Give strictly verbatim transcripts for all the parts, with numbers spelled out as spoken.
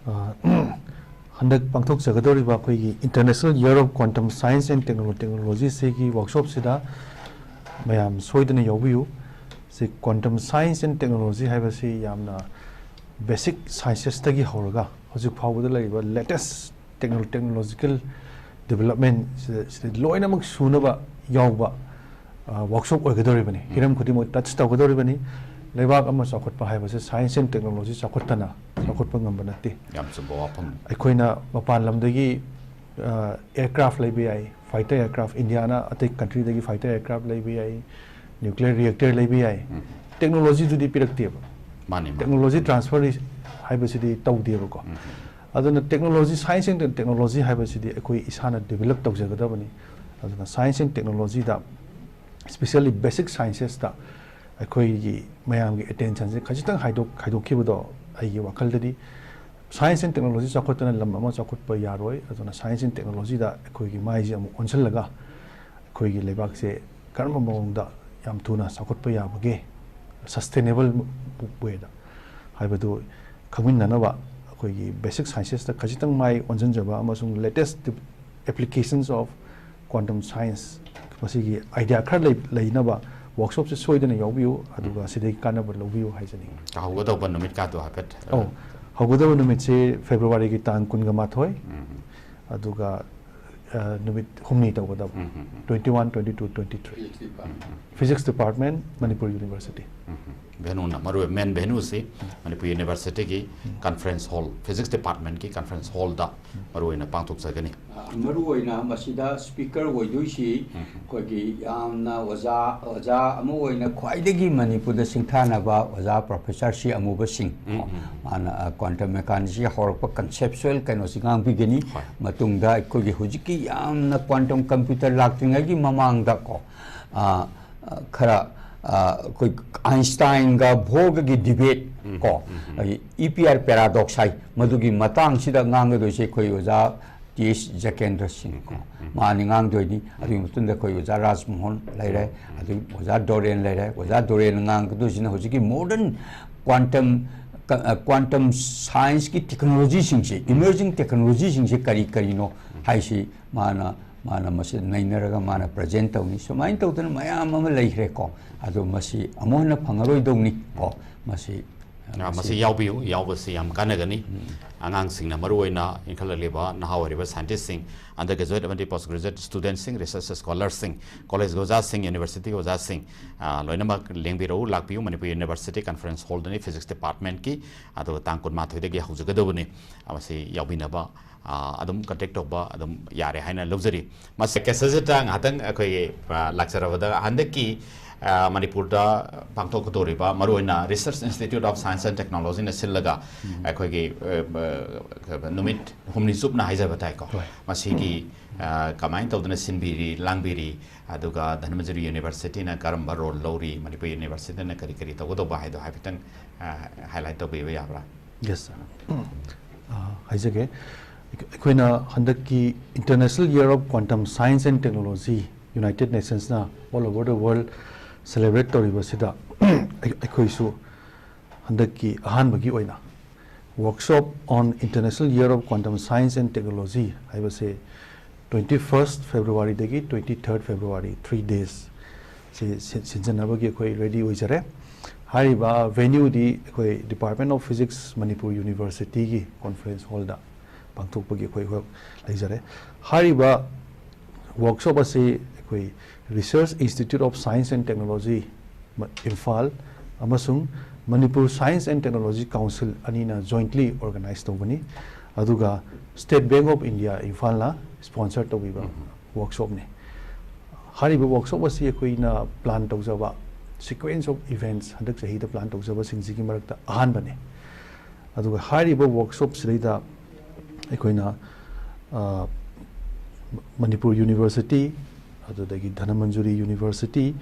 ꯑ, ꯍꯟꯗꯛ ꯄꯥꯡꯊꯣꯛꯆꯒꯗꯧꯔꯤꯕ ꯑꯩꯈꯣꯏꯒꯤ International Year of Quantum Science and Techno- Technology ꯁꯤꯒꯤ ꯋꯥꯔꯛꯁꯣꯞꯁꯤꯗ ꯃꯌꯥꯝ ꯁꯣꯏꯗꯅ ꯌꯥꯎꯕꯤꯌꯨ꯫ ꯁꯤ quantum science and technology ꯍꯥꯏꯕꯁꯤ ꯌꯥꯝꯅ basic sciences ꯇꯒꯤ ꯍꯧꯔꯒ ꯍꯧꯖꯤꯛ ꯐꯥꯎꯕꯗ ꯂꯩꯔꯤꯕ latest techno- technological development ꯁꯤꯗ ꯁꯤꯗ ꯂꯣꯏꯅꯃꯛ ꯁꯨꯅꯕ ꯌꯥꯎꯕ ꯋꯥꯔꯛꯁꯣꯞ ꯑꯣꯏꯒꯗꯧꯔꯤꯕꯅꯤ꯫ ꯍꯤꯔꯝ ꯈꯨꯗꯤꯡꯃꯛ ꯇꯆ ꯇꯧꯒꯗꯧꯔꯤꯕꯅꯤ꯫ ꯂꯩꯕꯥꯛ ꯑꯃ ꯆꯥꯎꯈꯠꯄ ꯍꯥꯏꯕꯁꯦ science and technology ꯆꯥꯎꯈꯠꯇꯅ ꯆꯥꯎꯈꯠꯄ ꯉꯝꯕ ꯅꯠꯇꯦ꯫ ꯌꯥꯝ ꯆꯨꯝꯕ ꯋꯥꯐꯝ꯫ ꯑꯩꯈꯣꯏꯅ ꯃꯄꯥꯟ ꯂꯝꯗꯒꯤ ꯑꯦꯌꯔꯀ꯭ꯔꯥꯐ ꯂꯩꯕ ꯌꯥꯏ, fighter aircraft, ꯏꯟꯗꯤꯌꯥꯅ ꯑꯇꯩ ꯀꯟꯇ꯭ꯔꯤꯗꯒꯤ fighter aircraft ꯂꯩꯕ ꯌꯥꯏ, nuclear reactor ꯂꯩꯕ ꯌꯥꯏ꯫ ꯇꯦꯛꯅꯣꯂꯣꯖꯤꯗꯨꯗꯤ ꯄꯤꯔꯛꯇꯦꯕ꯫ ꯃꯥꯅꯤ, ꯃꯥꯅꯤ꯫ ꯇꯦꯛꯅꯣꯂꯣꯖꯤ ꯇ꯭ꯔꯥꯟꯁꯐꯔ ꯍꯥꯏꯕꯁꯤꯗꯤ ꯇꯧꯗꯦꯕꯀꯣ꯫ ꯑꯗꯨꯅ ꯇꯦꯛꯅꯣꯂꯣꯖꯤ, ꯁꯥꯏꯟꯁ ꯑꯦꯟ ꯇꯦꯛꯅꯣꯂꯣꯖꯤ ꯍꯥꯏꯕꯁꯤꯗꯤ ꯑꯩꯈꯣꯏ ꯏꯁꯥꯅ ꯗꯤꯕꯦꯂꯞ ꯇꯧꯖꯒꯗꯕꯅꯤ꯫ ꯑꯗꯨꯅ ꯁꯥꯏꯟꯁ ꯑꯦꯟ ꯇꯦꯛꯅꯣꯂꯣꯖꯤꯗ, especially basic sciences ꯇ ꯑꯩꯈꯣꯏꯒꯤ ꯃꯌꯥꯝꯒꯤ ꯑꯦꯇꯦꯟꯁꯟꯁꯦ ꯈꯖꯤꯛꯇꯪ ꯍꯥꯏꯗꯣꯛ ꯈꯥꯏꯗꯣꯛꯈꯤꯕꯗꯣ ꯑꯩꯒꯤ ꯋꯥꯈꯜꯗꯗꯤ ꯁꯥꯏꯟꯁ ꯑꯦꯟ ꯇꯦꯛꯅꯣꯂꯣꯖꯤ ꯆꯥꯎꯈꯠꯇꯅ ꯂꯝ ꯑꯃ ꯆꯥꯎꯈꯠꯄ ꯌꯥꯔꯣꯏ꯫ ꯑꯗꯨꯅ ꯁꯥꯏꯟꯁ ꯑꯦꯟ ꯇꯦꯛꯅꯣꯂꯣꯖꯤꯗ ꯑꯩꯈꯣꯏꯒꯤ ꯃꯥꯏꯁꯦ ꯑꯃꯨꯛ ꯑꯣꯟꯁꯤꯜꯂꯒ ꯑꯩꯈꯣꯏꯒꯤ ꯂꯩꯕꯥꯛꯁꯦ ꯀꯔꯝꯕ ꯃꯑꯣꯡꯗ ꯌꯥꯝ ꯊꯨꯅ ꯆꯥꯎꯈꯠꯄ ꯌꯥꯕꯒꯦ, sustainable way ꯗ ꯍꯥꯏꯕꯗꯨ ꯈꯪꯃꯤꯟꯅꯅꯕ ꯑꯩꯈꯣꯏꯒꯤ basic sciences ꯇ ꯈꯖꯤꯛꯇꯪ ꯃꯥꯏ ꯑꯣꯟꯁꯤꯟꯖꯕ ꯑꯃꯁꯨꯡ latest applications of quantum science ꯃꯁꯤꯒꯤ ꯑꯥꯏꯗꯤꯌꯥ ꯈꯔ ꯂꯩ- ꯂꯩꯅꯕ ꯋꯥꯔꯛꯁꯣꯞꯁꯦ ꯁꯣꯏꯗꯅ ꯌꯥꯎꯕꯤꯌꯨ, ꯑꯗꯨꯒ ꯁꯤꯗꯒꯤ ꯀꯥꯟꯅꯕ ꯂꯧꯕꯤꯌꯨ ꯍꯥꯏꯖꯅꯤꯡꯏ꯫ ꯍꯧꯒꯗꯧꯕ ꯅꯨꯃꯤꯠꯀꯥꯗꯣ ꯍꯥꯏꯐꯦꯠ꯫ ꯑꯧ, ꯍꯧꯒꯗꯕ ꯅꯨꯃꯤꯠꯁꯦ ꯐꯦꯕ꯭ꯔꯨꯋꯥꯔꯤꯒꯤ ꯇꯥꯡ ꯀꯨꯟꯒ ꯃꯥꯊꯣꯏ, ꯑꯗꯨꯒ ꯑ, ꯅꯨꯃꯤꯠ ꯍꯨꯝꯅꯤ ꯇꯧꯒꯗꯕ, twenty one, twenty two, twenty three꯫ Physics Department, Manipur University꯫ ꯚꯦꯅꯨꯅ ꯃꯔꯨ ꯑꯣꯏꯕ ꯃꯦꯟ ꯚꯦꯅꯨꯁꯤ ꯃꯅꯤꯄꯨꯔ ꯌꯨꯅꯤꯚꯔꯁꯤꯇꯤꯒꯤ ꯀꯟꯐꯔꯦꯟꯁ ꯍꯣꯜ, ꯐꯤꯖꯤꯛꯁ ꯗꯤꯄꯥꯔꯠꯃꯦꯟꯒꯤ ꯀꯟꯐꯔꯦꯟꯁ ꯍꯣꯜꯗ ꯃꯔꯨꯑꯣꯏꯅ ꯄꯥꯡꯊꯣꯛꯆꯒꯅꯤ꯫ ꯃꯔꯨꯑꯣꯏꯅ ꯃꯁꯤꯗ ꯁ꯭ꯄꯤꯀꯔ ꯑꯣꯏꯗꯣꯏꯁꯤ ꯑꯩꯈꯣꯏꯒꯤ ꯌꯥꯝꯅ ꯑꯣꯖꯥ ꯑꯣꯖꯥ ꯑꯃ ꯑꯣꯏꯅ ꯈ꯭ꯋꯥꯏꯗꯒꯤ ꯃꯅꯤꯄꯨꯔꯗ ꯁꯤꯡꯊꯥꯅꯕ ꯑꯣꯖꯥ ꯄ꯭ꯔꯣꯐꯦꯁꯔ ꯁꯤ ꯑꯃꯨꯕ ꯁꯤꯡ꯫ ꯃꯥꯅ ꯀ꯭ꯋꯥꯟꯇꯝ ꯃꯦꯀꯥꯅꯤꯛꯁꯀꯤ ꯍꯧꯔꯛꯄ ꯀꯟꯁꯦꯞꯆꯨꯋꯦꯜ ꯀꯩꯅꯣꯁꯤ ꯉꯥꯡꯕꯤꯒꯅꯤ꯫ ꯍꯣꯏ꯫ ꯃꯇꯨꯡꯗ ꯑꯩꯈꯣꯏꯒꯤ ꯍꯧꯖꯤꯛꯀꯤ ꯌꯥꯝꯅ ꯀ꯭ꯋꯥꯟꯇꯝ ꯀꯝꯄ꯭ꯌꯨꯇꯔ ꯂꯥꯛꯇ꯭ꯔꯤꯉꯩꯒꯤ ꯃꯃꯥꯡꯗ ꯀꯣ, ꯑ, ꯑ, ꯈꯔ, ꯑ, ꯑꯩꯈꯣꯏ ꯑꯥꯏꯟꯁꯇꯥꯏꯟꯒ ꯕꯣꯔꯒꯒꯤ ꯗꯤꯕꯦꯠ ꯀꯣ, ꯏ ꯄꯤ ꯑꯥꯔ ꯄꯦꯔꯥꯗꯣꯛꯁ ꯍꯥꯏ, ꯃꯗꯨꯒꯤ ꯃꯇꯥꯡꯁꯤꯗ ꯉꯥꯡꯒꯗꯣꯏꯁꯦ ꯑꯩꯈꯣꯏ ꯑꯣꯖꯥ ꯇꯤ ꯑꯦꯁ ꯖꯀꯦꯟꯗ꯭ꯔ ꯁꯤꯡ ꯀꯣ, ꯃꯥꯅꯤ ꯉꯥꯡꯗꯣꯏꯅꯤ꯫ ꯑꯗꯨꯒꯤ ꯃꯇꯨꯡꯗ ꯑꯩꯈꯣꯏ ꯑꯣꯖꯥ ꯔꯥꯖꯃꯣꯍꯟ ꯂꯩꯔꯦ, ꯑꯗꯨꯒꯤ ꯑꯣꯖꯥ ꯗꯣꯔꯦꯟ ꯂꯩꯔꯦ꯫ ꯑꯣꯖꯥ ꯗꯣꯔꯦꯟ ꯉꯥꯡꯒꯗꯣꯏꯁꯤꯅ ꯍꯧꯖꯤꯛꯀꯤ ꯃꯣꯗꯔꯟ ꯀ꯭ꯋꯥꯟꯇꯝ ꯀ꯭ꯋꯥꯟꯇꯝ ꯁꯥꯏꯟꯁꯀꯤ ꯇꯦꯛꯅꯣꯂꯣꯖꯤꯁꯤꯡꯁꯦ, ꯏꯃꯔꯖꯤꯡ ꯇꯦꯛꯅꯣꯂꯣꯖꯤꯁꯤꯡꯁꯦ ꯀꯔꯤ ꯀꯔꯤꯅꯣ ꯍꯥꯏꯁꯤ ꯃꯥꯅ, ꯃꯥꯅ ꯃꯁꯤ ꯅꯩꯅꯔꯒ ꯃꯥꯅ ꯄ꯭ꯔꯖꯦꯟ ꯇꯧꯅꯤ꯫ ꯁꯨꯃꯥꯏꯅ ꯇꯧꯗꯅ ꯃꯌꯥꯝ ꯑꯃ ꯂꯩꯈ꯭ꯔꯦꯀꯣ꯫ ꯑꯗꯣ ꯃꯁꯤ ꯑꯃꯨꯛ ꯍꯟꯅ ꯐꯪꯉꯔꯣꯏꯗꯧꯅꯤ ꯀꯣ꯫ ꯃꯁꯤ, ꯑ, ꯃꯁꯤ ꯌꯥꯎꯕꯤꯌꯨ, ꯌꯥꯎꯕꯁꯤ ꯌꯥꯝ ꯀꯥꯟꯅꯒꯅꯤ꯫ ꯑꯉꯥꯡꯁꯤꯡꯅ ꯃꯔꯨ ꯑꯣꯏꯅ ꯏꯟꯈꯠꯂꯛꯂꯤꯕ ꯅꯍꯥ ꯑꯣꯏꯔꯤꯕ ꯁꯥꯏꯟꯇꯤꯁꯁꯤꯡ, ꯑꯟꯗꯔ ꯒ꯭ꯔꯦꯖꯨꯑꯦꯠ ꯑꯃꯗꯤ ꯄꯣꯁ ꯒ꯭ꯔꯦꯖꯨꯑꯦꯠ ꯁ꯭ꯇꯨꯗꯦꯟꯠꯁꯤꯡ, ꯔꯤꯁꯔꯆ ꯁ꯭ꯀꯣꯂꯔꯁꯤꯡ, ꯀꯣꯂꯦꯖꯀꯤ ꯑꯣꯖꯥꯁꯤꯡ, ꯌꯨꯅꯤꯚꯔꯁꯤꯇꯤꯒꯤ ꯑꯣꯖꯥꯁꯤꯡ, ꯑ, ꯂꯣꯏꯅꯃꯛ ꯂꯦꯡꯕꯤꯔꯛꯎ, ꯂꯥꯛꯄꯤꯌꯨ꯫ ꯃꯅꯤꯄꯨꯔ ꯌꯨꯅꯤꯚꯔꯁꯤꯇꯤ ꯀꯟꯐꯔꯦꯟꯁ ꯍꯣꯜꯗꯅꯤ, ꯐꯤꯖꯤꯛꯁ ꯗꯤꯄꯥꯔꯠꯃꯦꯟꯠꯀꯤ꯫ ꯑꯗꯨꯒ ꯇꯥꯡ ꯀꯨꯟꯃꯥꯊꯣꯏꯗꯒꯤ ꯍꯧꯖꯒꯗꯕꯅꯤ꯫ ꯃꯁꯤ ꯌꯥꯎꯕꯤꯅꯕ, ꯑ, ꯑꯗꯨꯝ ꯀꯟꯇꯦꯛ ꯇꯧꯕ ꯑꯗꯨꯝ ꯌꯥꯔꯦ ꯍꯥꯏꯅ ꯂꯧꯖꯔꯤ꯫ ꯃꯁꯤ ꯀꯦꯁꯦꯠꯁꯤꯗ ꯉꯥꯏꯍꯥꯛꯇꯪ ꯑꯩꯈꯣꯏꯒꯤ, ꯑ, ꯂꯥꯛꯆꯔꯕꯗ ꯍꯟꯗꯛꯀꯤ, ꯑ, ꯃꯅꯤꯄꯨꯔꯗ ꯄꯥꯡꯊꯣꯛꯀꯗꯧꯔꯤꯕ ꯃꯔꯨꯑꯣꯏꯅ Research Institute of Science and Technologyꯅ ꯁꯤꯜꯂꯒ ꯑꯩꯈꯣꯏꯒꯤ, ꯑ, ꯑ, ꯅꯨꯃꯤꯠ ꯍꯨꯝꯅꯤ ꯆꯨꯞꯅ ꯍꯥꯏꯖꯕ ꯇꯥꯏꯀꯣ꯫ ꯍꯣꯏ꯫ ꯃꯁꯤꯒꯤ, ꯑ, ꯀꯃꯥꯏꯅ ꯇꯧꯗꯅ ꯁꯤꯟꯕꯤꯔꯤ, ꯂꯥꯡꯕꯤꯔꯤ, ꯑꯗꯨꯒ ꯙꯅꯃꯟꯖꯨꯔꯤ ꯌꯨꯅꯤꯚꯔꯁꯤꯇꯤꯅ ꯀꯔꯝꯕ ꯔꯣꯜ ꯂꯧꯔꯤ, ꯃꯅꯤꯄꯨꯔ ꯌꯨꯅꯤꯚꯔꯁꯤꯇꯤꯅ ꯀꯔꯤ ꯀꯔꯤ ꯇꯧꯒꯗꯧꯕ ꯍꯥꯏꯗꯣ ꯍꯥꯏꯐꯦꯠꯇꯪ, ꯑ, ꯍꯥꯏꯂꯥꯏꯠ ꯇꯧꯕꯤꯕ ꯌꯥꯕ꯭ꯔꯥ? Yes, sir. ꯑ, ꯍꯥꯏꯖꯒꯦ꯫ ꯑꯩꯈꯣꯏꯅ ꯍꯟꯗꯛꯀꯤ International Year of Quantum Science and Technology, United Nationsꯅ all over the world celebrate ꯇꯧꯔꯤꯕꯁꯤꯗ ꯑꯩ-, ꯑꯩꯈꯣꯏꯁꯨ ꯍꯟꯗꯛꯀꯤ ꯑꯍꯥꯟꯕꯒꯤ ꯑꯣꯏꯅ Workshop on International Year of Quantum Science and Technology ꯍꯥꯏꯕꯁꯦ twenty first Februaryꯗꯒꯤ twenty third February, three days ꯁꯤ ꯁꯤ-, ꯁꯤꯟꯖꯟꯅꯕꯒꯤ ꯑꯩꯈꯣꯏ ꯔꯦꯗꯤ ꯑꯣꯏꯖꯔꯦ꯫ ꯍꯥꯏꯔꯤꯕ ꯚꯦꯅ꯭ꯌꯨꯗꯤ ꯑꯩꯈꯣꯏ Department of Physics, Manipur Universityꯒꯤ conference hallꯗ ꯄꯥꯡꯊꯣꯛꯄꯒꯤ ꯑꯩꯈꯣꯏ ꯍꯣ-, ꯂꯩꯖꯔꯦ꯫ ꯍꯥꯏꯔꯤꯕ workshop ꯑꯁꯤ ꯑꯩꯈꯣꯏ Research Institute of Science and Technology, ꯃ-, ꯏꯝꯐꯥꯜ ꯑꯃꯁꯨꯡ Manipur Science and Technology Council ꯑꯅꯤꯅ jointly organize ꯇꯧꯕꯅꯤ꯫ ꯑꯗꯨꯒ State Bank of India ꯏꯝꯐꯥꯜꯅ sponsor ꯇꯧꯕꯤꯕ workshopꯅꯤ꯫ ꯍꯥꯏꯔꯤꯕ workshop ꯑꯁꯤ ꯑꯩꯈꯣꯏꯅ plan ꯇꯧꯖꯕ, sequence of events ꯍꯟꯗꯛ ꯆꯍꯤꯗ plan ꯇꯧꯖꯕꯁꯤꯡꯁꯤꯒꯤ ꯃꯔꯛꯇ ꯑꯍꯥꯟꯕꯅꯤ꯫ ꯑꯗꯨꯒ ꯍꯥꯏꯔꯤꯕ workshopꯁꯤꯗꯩꯗ ꯑꯩꯈꯣꯏꯅ, ꯑ, ꯃꯅꯤꯄꯨꯔ University, ꯑꯗꯨꯗꯒꯤ ꯙꯅꯃꯟꯖꯨꯔꯤ University,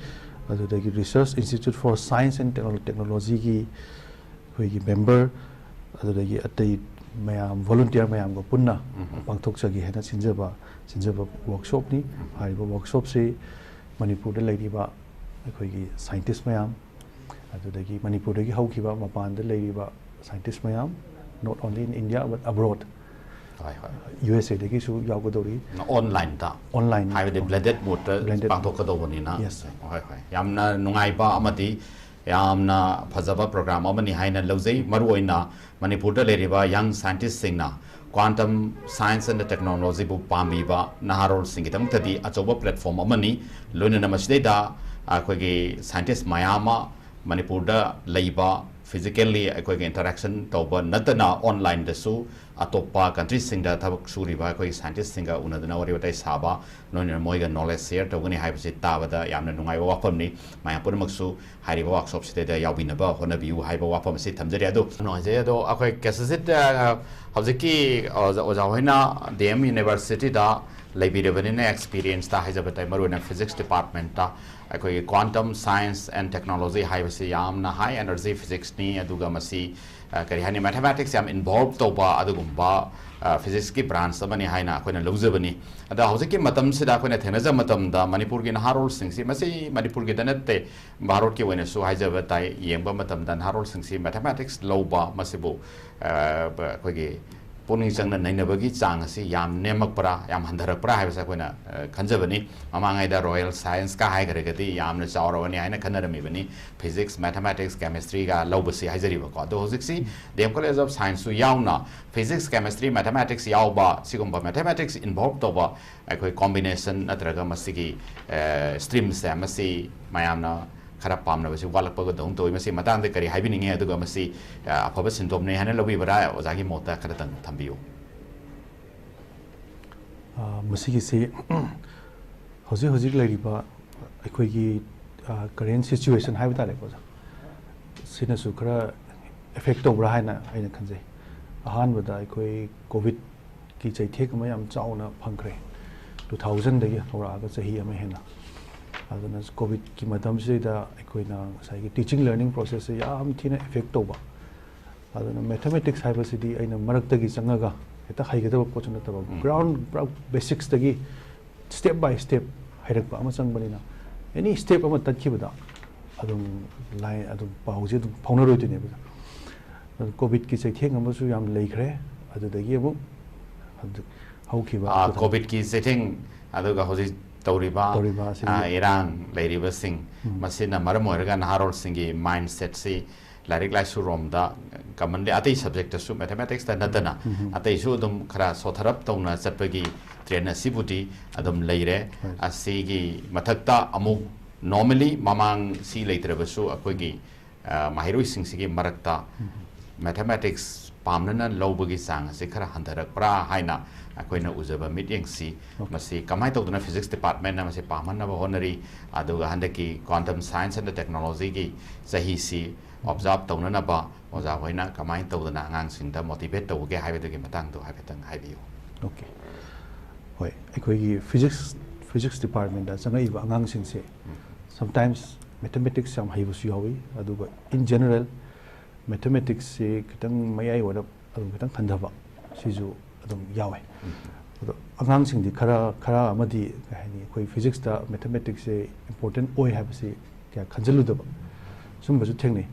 ꯑꯗꯨꯗꯒꯤ Research Institute for Science and Techno-, Technologyꯒꯤ ꯑꯩꯈꯣꯏꯒꯤ member, ꯑꯗꯨꯗꯒꯤ ꯑꯇꯩ ꯃꯌꯥꯝ, volunteer ꯃꯌꯥꯝꯒ ꯄꯨꯟꯅ ꯄꯥꯡꯊꯣꯛꯆꯒꯦ ꯍꯥꯏꯅ ꯁꯤꯟꯖꯕ, ꯁꯤꯟꯖꯕ workshopꯅꯤ꯫ ꯍꯥꯏꯔꯤꯕ workshopꯁꯤ ꯃꯅꯤꯄꯨꯔꯗ ꯂꯩꯔꯤꯕ ꯑꯩꯈꯣꯏꯒꯤ scientist ꯃꯌꯥꯝ, ꯑꯗꯨꯗꯒꯤ ꯃꯅꯤꯄꯨꯔꯗꯒꯤ ꯍꯧꯈꯤꯕ ꯃꯄꯥꯟꯗ ꯂꯩꯔꯤꯕ Scientist ꯃꯌꯥꯝ, not only in India but abroad, ꯍꯣꯏ ꯍꯣꯏ ꯌꯨ ꯑꯦꯁ ꯑꯦꯗꯒꯤꯁꯨ ꯌꯥꯎꯒꯗꯧꯔꯤ꯫ ꯑꯣꯟꯂꯥꯏꯟꯗ Online. ꯍꯥꯏꯕꯗꯤ blended mode Blended. ꯄꯥꯡꯊꯣꯛꯀꯗꯧꯕꯅꯤꯅ Yes. ꯍꯣꯏ ꯍꯣꯏ ꯌꯥꯝꯅ ꯅꯨꯡꯉꯥꯏꯕ ꯑꯃꯗꯤ ꯌꯥꯝꯅ ꯐꯖꯕ ꯄ꯭ꯔꯣꯒ꯭ꯔꯥꯝ ꯑꯃꯅꯤ ꯍꯥꯏꯅ ꯂꯧꯖꯩ꯫ ꯃꯔꯨꯑꯣꯏꯅ ꯃꯅꯤꯄꯨꯔꯗ ꯂꯩꯔꯤꯕ ꯌꯪ ꯁꯥꯏꯟꯇꯤꯁꯁꯤꯡꯅ quantum science and technologyꯕꯨ ꯄꯥꯝꯕꯤꯕ ꯅꯍꯥꯔꯣꯜꯁꯤꯡꯒꯤꯗꯃꯛꯇꯗꯤ ꯑꯆꯧꯕ ꯄ꯭ꯂꯦꯠꯐꯣꯝ ꯑꯃꯅꯤ꯫ ꯂꯣꯏꯅꯅ ꯃꯁꯤꯗꯩꯗ ꯑꯩꯈꯣꯏꯒꯤ ꯁꯥꯏꯟꯇꯤꯁ ꯃꯌꯥꯝ ꯑꯃ ꯃꯅꯤꯄꯨꯔꯗ ꯂꯩꯕ, physically ꯑꯩꯈꯣꯏꯒ interaction ꯇꯧꯕ ꯅꯠꯇꯅ ꯑꯣꯟꯂꯥꯏꯟꯗꯁꯨ ꯑꯇꯣꯞꯄ ꯀꯟꯇ꯭ꯔꯤꯁꯤꯡꯗ ꯊꯕꯛ ꯁꯨꯔꯤꯕ ꯑꯩꯈꯣꯏꯒꯤ ꯁꯥꯏꯟꯇꯤꯁꯁꯤꯡꯒ ꯎꯅꯗꯨꯅ ꯋꯥꯔꯤ ꯋꯥꯇꯥꯏ ꯁꯥꯕ, ꯂꯣꯏꯅꯅ ꯃꯣꯏꯒ ꯅꯣꯂꯦꯖ ꯁꯤꯌꯔ ꯇꯧꯒꯅꯤ ꯍꯥꯏꯕꯁꯤ ꯇꯥꯕꯗ ꯌꯥꯝꯅ ꯅꯨꯡꯉꯥꯏꯕ ꯋꯥꯐꯝꯅꯤ꯫ ꯃꯌꯥꯝ ꯄꯨꯝꯅꯃꯛꯁꯨ ꯍꯥꯏꯔꯤꯕ ꯋꯥꯛꯁꯣꯞꯁꯤꯗꯩꯗ ꯌꯥꯎꯕꯤꯅꯕ ꯍꯣꯠꯅꯕꯤꯌꯨ ꯍꯥꯏꯕ ꯋꯥꯐꯝ ꯑꯁꯤ ꯊꯝꯖꯔꯤ꯫ ꯑꯗꯣ ꯅꯨꯡꯉꯥꯏꯖꯩ꯫ ꯑꯗꯣ ꯑꯩꯈꯣꯏ ꯀꯦꯁꯤꯖꯤꯠ ꯍꯧꯖꯤꯛꯀꯤ ꯑꯣꯖꯥ ꯑꯣꯖꯥ ꯍꯣꯏꯅ ꯗꯤ ꯑꯦꯝ ꯌꯨꯅꯤꯚꯔꯁꯤꯇꯤꯗ ꯂꯩꯕꯤꯔꯕꯅꯤꯅ ꯑꯦꯛꯁꯄꯤꯔꯤꯌꯦꯟꯁꯇ ꯍꯥꯏꯖꯕ ꯇꯥꯏ, ꯃꯔꯨꯑꯣꯏꯅ ꯐꯤꯖꯤꯛꯁ ꯗꯤꯄꯥꯔꯠꯃꯦꯟꯇ ꯑꯩꯈꯣꯏꯒꯤ quantum science and technology ꯍꯥꯏꯕꯁꯤ ꯌꯥꯝꯅ ꯍꯥꯏ ꯑꯦꯅꯔꯖꯤ ꯐꯤꯖꯤꯛꯁꯅꯤ꯫ ꯑꯗꯨꯒ ꯃꯁꯤ ꯑ, ꯀꯔꯤ ꯍꯥꯏꯅꯤ, ꯃꯦꯊꯃꯦꯇꯤꯛꯁ ꯌꯥꯝ ꯏꯟꯚꯣꯜꯕ ꯇꯧꯕ ꯑꯗꯨꯒꯨꯝꯕ ꯐꯤꯖꯤꯛꯁꯀꯤ ꯕ꯭ꯔꯥꯟꯁ ꯑꯃꯅꯤ ꯍꯥꯏꯅ ꯑꯩꯈꯣꯏꯅ ꯂꯧꯖꯕꯅꯤ꯫ ꯑꯗ ꯍꯧꯖꯤꯛꯀꯤ ꯃꯇꯝꯁꯤꯗ ꯑꯩꯈꯣꯏꯅ ꯊꯦꯡꯅꯖꯕ ꯃꯇꯝꯗ ꯃꯅꯤꯄꯨꯔꯒꯤ ꯅꯍꯥꯔꯣꯜꯁꯤꯡꯁꯤ, ꯃꯁꯤ ꯃꯅꯤꯄꯨꯔꯒꯤꯗ ꯅꯠꯇꯦ, ꯚꯥꯔꯠꯀꯤ ꯑꯣꯏꯅꯁꯨ ꯍꯥꯏꯖꯕ ꯇꯥꯏ, ꯌꯦꯡꯕ ꯃꯇꯝꯗ ꯅꯍꯥꯔꯣꯜꯁꯤꯡꯁꯤ ꯃꯦꯊꯃꯦꯇꯤꯛꯁ ꯂꯧꯕ ꯃꯁꯤꯕꯨ ꯑ, ꯑꯩꯈꯣꯏꯒꯤ ꯄꯨꯛꯅꯤꯡ ꯆꯪꯅ ꯅꯩꯅꯕꯒꯤ ꯆꯥꯡ ꯑꯁꯤ ꯌꯥꯝ ꯅꯦꯝꯃꯛꯄ꯭ꯔꯥ, ꯌꯥꯝ ꯍꯟꯊꯔꯛꯄ꯭ꯔꯥ ꯍꯥꯏꯕꯁꯦ ꯑꯩꯈꯣꯏꯅ ꯑ, ꯈꯟꯖꯕꯅꯤ꯫ ꯃꯃꯥꯡꯉꯩꯗ ꯔꯣꯌꯦꯜ ꯁꯥꯏꯟꯁꯀ ꯍꯥꯏꯈ꯭ꯔꯒꯗꯤ ꯌꯥꯝꯅ ꯆꯥꯎꯔꯕꯅꯤ ꯍꯥꯏꯅ ꯈꯟꯅꯔꯝꯃꯤꯕꯅꯤ, ꯐꯤꯖꯤꯛꯁ, ꯃꯦꯊꯃꯦꯇꯤꯛꯁ, ꯀꯦꯃꯤꯁꯇ꯭ꯔꯤꯒ ꯂꯧꯕꯁꯤ ꯍꯥꯏꯖꯔꯤꯕꯀꯣ꯫ ꯑꯗꯣ ꯍꯧꯖꯤꯛꯁꯤ ꯗꯤ ꯑꯦꯝ ꯀꯣꯂꯦꯖ ꯑꯣꯐ ꯁꯥꯏꯟꯁꯁꯨ ꯌꯥꯎꯅ ꯐꯤꯖꯤꯛꯁ, ꯀꯦꯃꯤꯁꯇ꯭ꯔꯤ, ꯃꯦꯊꯃꯦꯇꯤꯛꯁ ꯌꯥꯎꯕ, ꯁꯤꯒꯨꯝꯕ ꯃꯦꯊꯃꯦꯇꯤꯛꯁ ꯏꯟꯚꯣꯜꯕ ꯇꯧꯕ ꯑꯩꯈꯣꯏ ꯀꯣꯝꯕꯤꯅꯦꯁꯟ ꯅꯠꯇ꯭ꯔꯒ ꯃꯁꯤꯒꯤ ꯁ꯭ꯇ꯭ꯔꯤꯝꯁꯦ, ꯃꯁꯤ ꯃꯌꯥꯝꯅ ꯈꯔ ꯄꯥꯝꯅꯕꯁꯤ ꯋꯥꯠꯂꯛꯄꯒꯗꯧꯅ ꯇꯧꯏ꯫ ꯃꯁꯤ ꯃꯇꯥꯡꯗ ꯀꯔꯤ ꯍꯥꯏꯕꯤꯅꯤꯡꯉꯤ? ꯑꯗꯨꯒ ꯃꯁꯤ ꯑ, ꯑꯐꯕ ꯁꯤꯟꯗꯣꯛꯅꯤ ꯍꯥꯏꯅ ꯂꯧꯕꯤꯕ꯭ꯔꯥ? ꯑꯣꯖꯥꯒꯤ ꯃꯣꯠꯇ ꯈꯔꯇꯪ ꯊꯝꯕꯤꯌꯨ꯫ ꯑ, ꯃꯁꯤꯒꯤꯁꯤ ꯍꯧꯖꯤꯛ ꯍꯧꯖꯤꯛ ꯂꯩꯔꯤꯕ ꯑꯩꯈꯣꯏꯒꯤ ꯀꯔꯦꯟ ꯁꯤꯆꯨꯋꯦꯁꯟ ꯍꯥꯏꯕ ꯇꯥꯔꯦꯀꯣ, ꯑꯣꯖꯥ, ꯁꯤꯅꯁꯨ ꯈꯔ ꯑꯦꯐꯦꯛ ꯇꯧꯕ꯭ꯔꯥ ꯍꯥꯏꯅ ꯑꯩꯅ ꯈꯟꯖꯩ꯫ ꯑꯍꯥꯟꯕꯗ ꯑꯩꯈꯣꯏ ꯀꯣꯚꯤꯗꯀꯤ ꯆꯩꯊꯦꯛ ꯑꯃ ꯌꯥꯝ ꯆꯥꯎꯅ ꯐꯪꯈ꯭ꯔꯦ, ꯇꯨ ꯊꯥꯎꯖꯟꯗꯒꯤ ꯍꯧꯔꯛꯑꯒ ꯆꯍꯤ ꯑꯃ ꯍꯦꯟꯅ꯫ ꯑꯗꯨꯅ ꯀꯣꯚꯤꯗꯀꯤ ꯃꯇꯝꯁꯤꯗꯩꯗ ꯑꯩꯈꯣꯏꯅ ꯉꯁꯥꯏꯒꯤ ꯇꯤꯆꯤꯡ ꯂꯔꯅꯤꯡ ꯄ꯭ꯔꯣꯁꯦꯁꯁꯦ ꯌꯥꯝ ꯊꯤꯅ ꯑꯦꯐꯦꯛ ꯇꯧꯕ꯫ ꯑꯗꯨꯅ ꯃꯦꯊꯃꯦꯇꯤꯛꯁ ꯍꯥꯏꯕꯁꯤꯗꯤ ꯑꯩꯅ ꯃꯔꯛꯇꯒꯤ ꯆꯪꯉꯒ ꯍꯦꯛꯇ ꯍꯩꯒꯗꯕ ꯄꯣꯠꯁꯨ ꯅꯠꯇꯕ, ꯎꯝ꯫ ꯒ꯭ꯔꯥꯎꯟ ꯄꯨꯔꯥ ꯕꯦꯁꯤꯛꯁꯇꯒꯤ ꯁ꯭ꯇꯦꯞ ꯕꯥꯏ ꯁ꯭ꯇꯦꯞ ꯍꯩꯔꯛꯄ ꯑꯃ ꯆꯪꯕꯅꯤꯅ, ꯑꯦꯅꯤ ꯁ꯭ꯇꯦꯞ ꯑꯃ ꯇꯠꯈꯤꯕꯗ ꯑꯗꯨꯝ ꯂꯥꯏ ꯑꯗꯨꯝ ꯄꯥꯎꯁꯦ ꯑꯗꯨꯝ ꯐꯥꯎꯅꯔꯣꯏꯗꯣꯏꯅꯦꯕ꯫ ꯑꯗꯨ ꯀꯣꯚꯤꯗꯀꯤ ꯆꯩꯊꯦꯡ ꯑꯃꯁꯨ ꯌꯥꯝ ꯂꯩꯈ꯭ꯔꯦ꯫ ꯑꯗꯨꯗꯒꯤ ꯑꯃꯨꯛ ꯍꯧꯖꯤꯛ ꯍꯧꯈꯤꯕ ꯑꯥ, ꯀꯣꯚꯤꯗꯀꯤ ꯆꯩꯊꯦꯡ, ꯑꯗꯨꯒ ꯍꯧꯖꯤꯛ ꯇꯧꯔꯤꯕ ꯇꯧꯔꯤꯕ ꯑꯁꯤꯒꯤ ꯑꯥ, ꯏꯔꯥꯡ ꯂꯩꯔꯤꯕꯁꯤꯡ, ꯎꯝ꯫ ꯃꯁꯤꯅ ꯃꯔꯝ ꯑꯣꯏꯔꯒ ꯅꯍꯥꯔꯣꯜꯁꯤꯡꯒꯤ ꯃꯥꯏꯟꯁꯦꯠꯁꯤ ꯂꯥꯏꯔꯤꯛ ꯂꯥꯏꯁꯨꯔꯣꯝꯗ, ꯀꯃꯟꯂꯤ ꯑꯇꯩ ꯁꯕꯖꯦꯛꯇꯁꯨ, ꯃꯦꯊꯃꯦꯇꯤꯛꯁꯇ ꯅꯠꯇꯅ ꯎꯝ꯫ ꯑꯇꯩꯁꯨ ꯑꯗꯨꯝ ꯈꯔ ꯁꯣꯊꯔꯞ ꯇꯧꯅ ꯆꯠꯄꯒꯤ ꯇ꯭ꯔꯦꯟ ꯑꯁꯤꯕꯨꯗꯤ ꯑꯗꯨꯝ ꯂꯩꯔꯦ꯫ ꯍꯣꯏ꯫ ꯑꯁꯤꯒꯤ ꯃꯊꯛꯇ ꯑꯃꯨꯛ ꯅꯣꯔꯃꯦꯂꯤ ꯃꯃꯥꯡ ꯁꯤ ꯂꯩꯇ꯭ꯔꯕꯁꯨ ꯑꯩꯈꯣꯏꯒꯤ ꯑ, ꯃꯍꯩꯔꯣꯏꯁꯤꯡꯁꯤꯒꯤ ꯃꯔꯛꯇ ꯎꯝ꯫ ꯃꯦꯊꯃꯦꯇꯤꯛꯁ ꯄꯥꯝꯅꯅ ꯂꯧꯕꯒꯤ ꯆꯥꯡ ꯑꯁꯤ ꯈꯔ ꯍꯟꯊꯔꯛꯄ꯭ꯔꯥ ꯍꯥꯏꯅ ꯑꯩꯈꯣꯏꯅ ꯎꯖꯕ ꯃꯤꯠꯌꯦꯡꯁꯤ, ꯑꯣꯀꯦ꯫ ꯃꯁꯤ ꯀꯃꯥꯏꯅ ꯇꯧꯗꯅ ꯐꯤꯖꯤꯛꯁ ꯗꯤꯄꯥꯔꯠꯃꯦꯟꯅ ꯃꯁꯤ ꯄꯥꯝꯍꯟꯅꯕ ꯍꯣꯠꯅꯔꯤ, ꯑꯗꯨꯒ ꯍꯟꯗꯛꯀꯤ ꯀ꯭ꯋꯥꯟꯇꯝ ꯁꯥꯏꯟꯁ ꯑꯦꯟ ꯇꯦꯛꯅꯣꯂꯣꯖꯤꯒꯤ ꯆꯍꯤꯁꯤ ꯑꯣꯕꯖꯥꯔꯕ ꯇꯧꯅꯅꯕ ꯑꯣꯖꯥ ꯍꯣꯏꯅ ꯀꯃꯥꯏꯅ ꯇꯧꯗꯅ ꯑꯉꯥꯡꯁꯤꯡꯗ ꯃꯣꯇꯤꯚꯦꯠ ꯇꯧꯕꯒꯦ ꯍꯥꯏꯕꯗꯨꯒꯤ ꯃꯇꯥꯡꯗꯣ ꯍꯥꯏꯐꯦꯠꯇꯪ ꯍꯥꯏꯕꯤꯌꯨ꯫ ꯑꯣꯀꯦ꯫ ꯍꯣꯏ, ꯑꯩꯈꯣꯏꯒꯤ ꯐꯤꯖꯤꯛꯁ ꯐꯤꯖꯤꯛꯁ ꯗꯤꯄꯥꯔꯠꯃꯦꯟꯗ ꯆꯪꯉꯛꯏꯕ ꯑꯉꯥꯡꯁꯤꯡꯁꯦ ꯎꯝ꯫ ꯁꯝꯇꯥꯏꯝꯁ ꯃꯦꯊꯃꯦꯇꯤꯛꯁ ꯌꯥꯝ ꯍꯩꯕꯁꯨ ꯌꯥꯎꯏ, ꯑꯗꯨꯒ ꯏꯟ ꯖꯦꯅꯔꯦꯜ ꯃꯦꯊꯃꯦꯇꯤꯛꯁꯁꯦ ꯈꯤꯇꯪ ꯃꯌꯥꯏ ꯑꯣꯏꯔꯞ ꯑꯗꯨꯝ ꯈꯤꯇꯪ ꯍꯟꯊꯕ ꯁꯤꯁꯨ ꯑꯗꯨꯝ ꯌꯥꯎꯋꯦ꯫ ꯑꯗꯣ ꯑꯉꯥꯡꯁꯤꯡꯗꯤ ꯈꯔ ꯈꯔ ꯑꯃꯗꯤ ꯀꯩ ꯍꯥꯏꯅꯤ, ꯑꯩꯈꯣꯏ ꯐꯤꯖꯤꯛꯁꯇ ꯃꯦꯊꯃꯦꯇꯤꯛꯁꯁꯦ ꯏꯝꯄꯣꯔꯇꯦꯟ ꯑꯣꯏ ꯍꯥꯏꯕꯁꯤ ꯀꯌꯥ ꯈꯟꯖꯤꯜꯂꯨꯗꯕ ꯁꯨꯝꯕꯁꯨ ꯊꯦꯡꯅꯩ꯫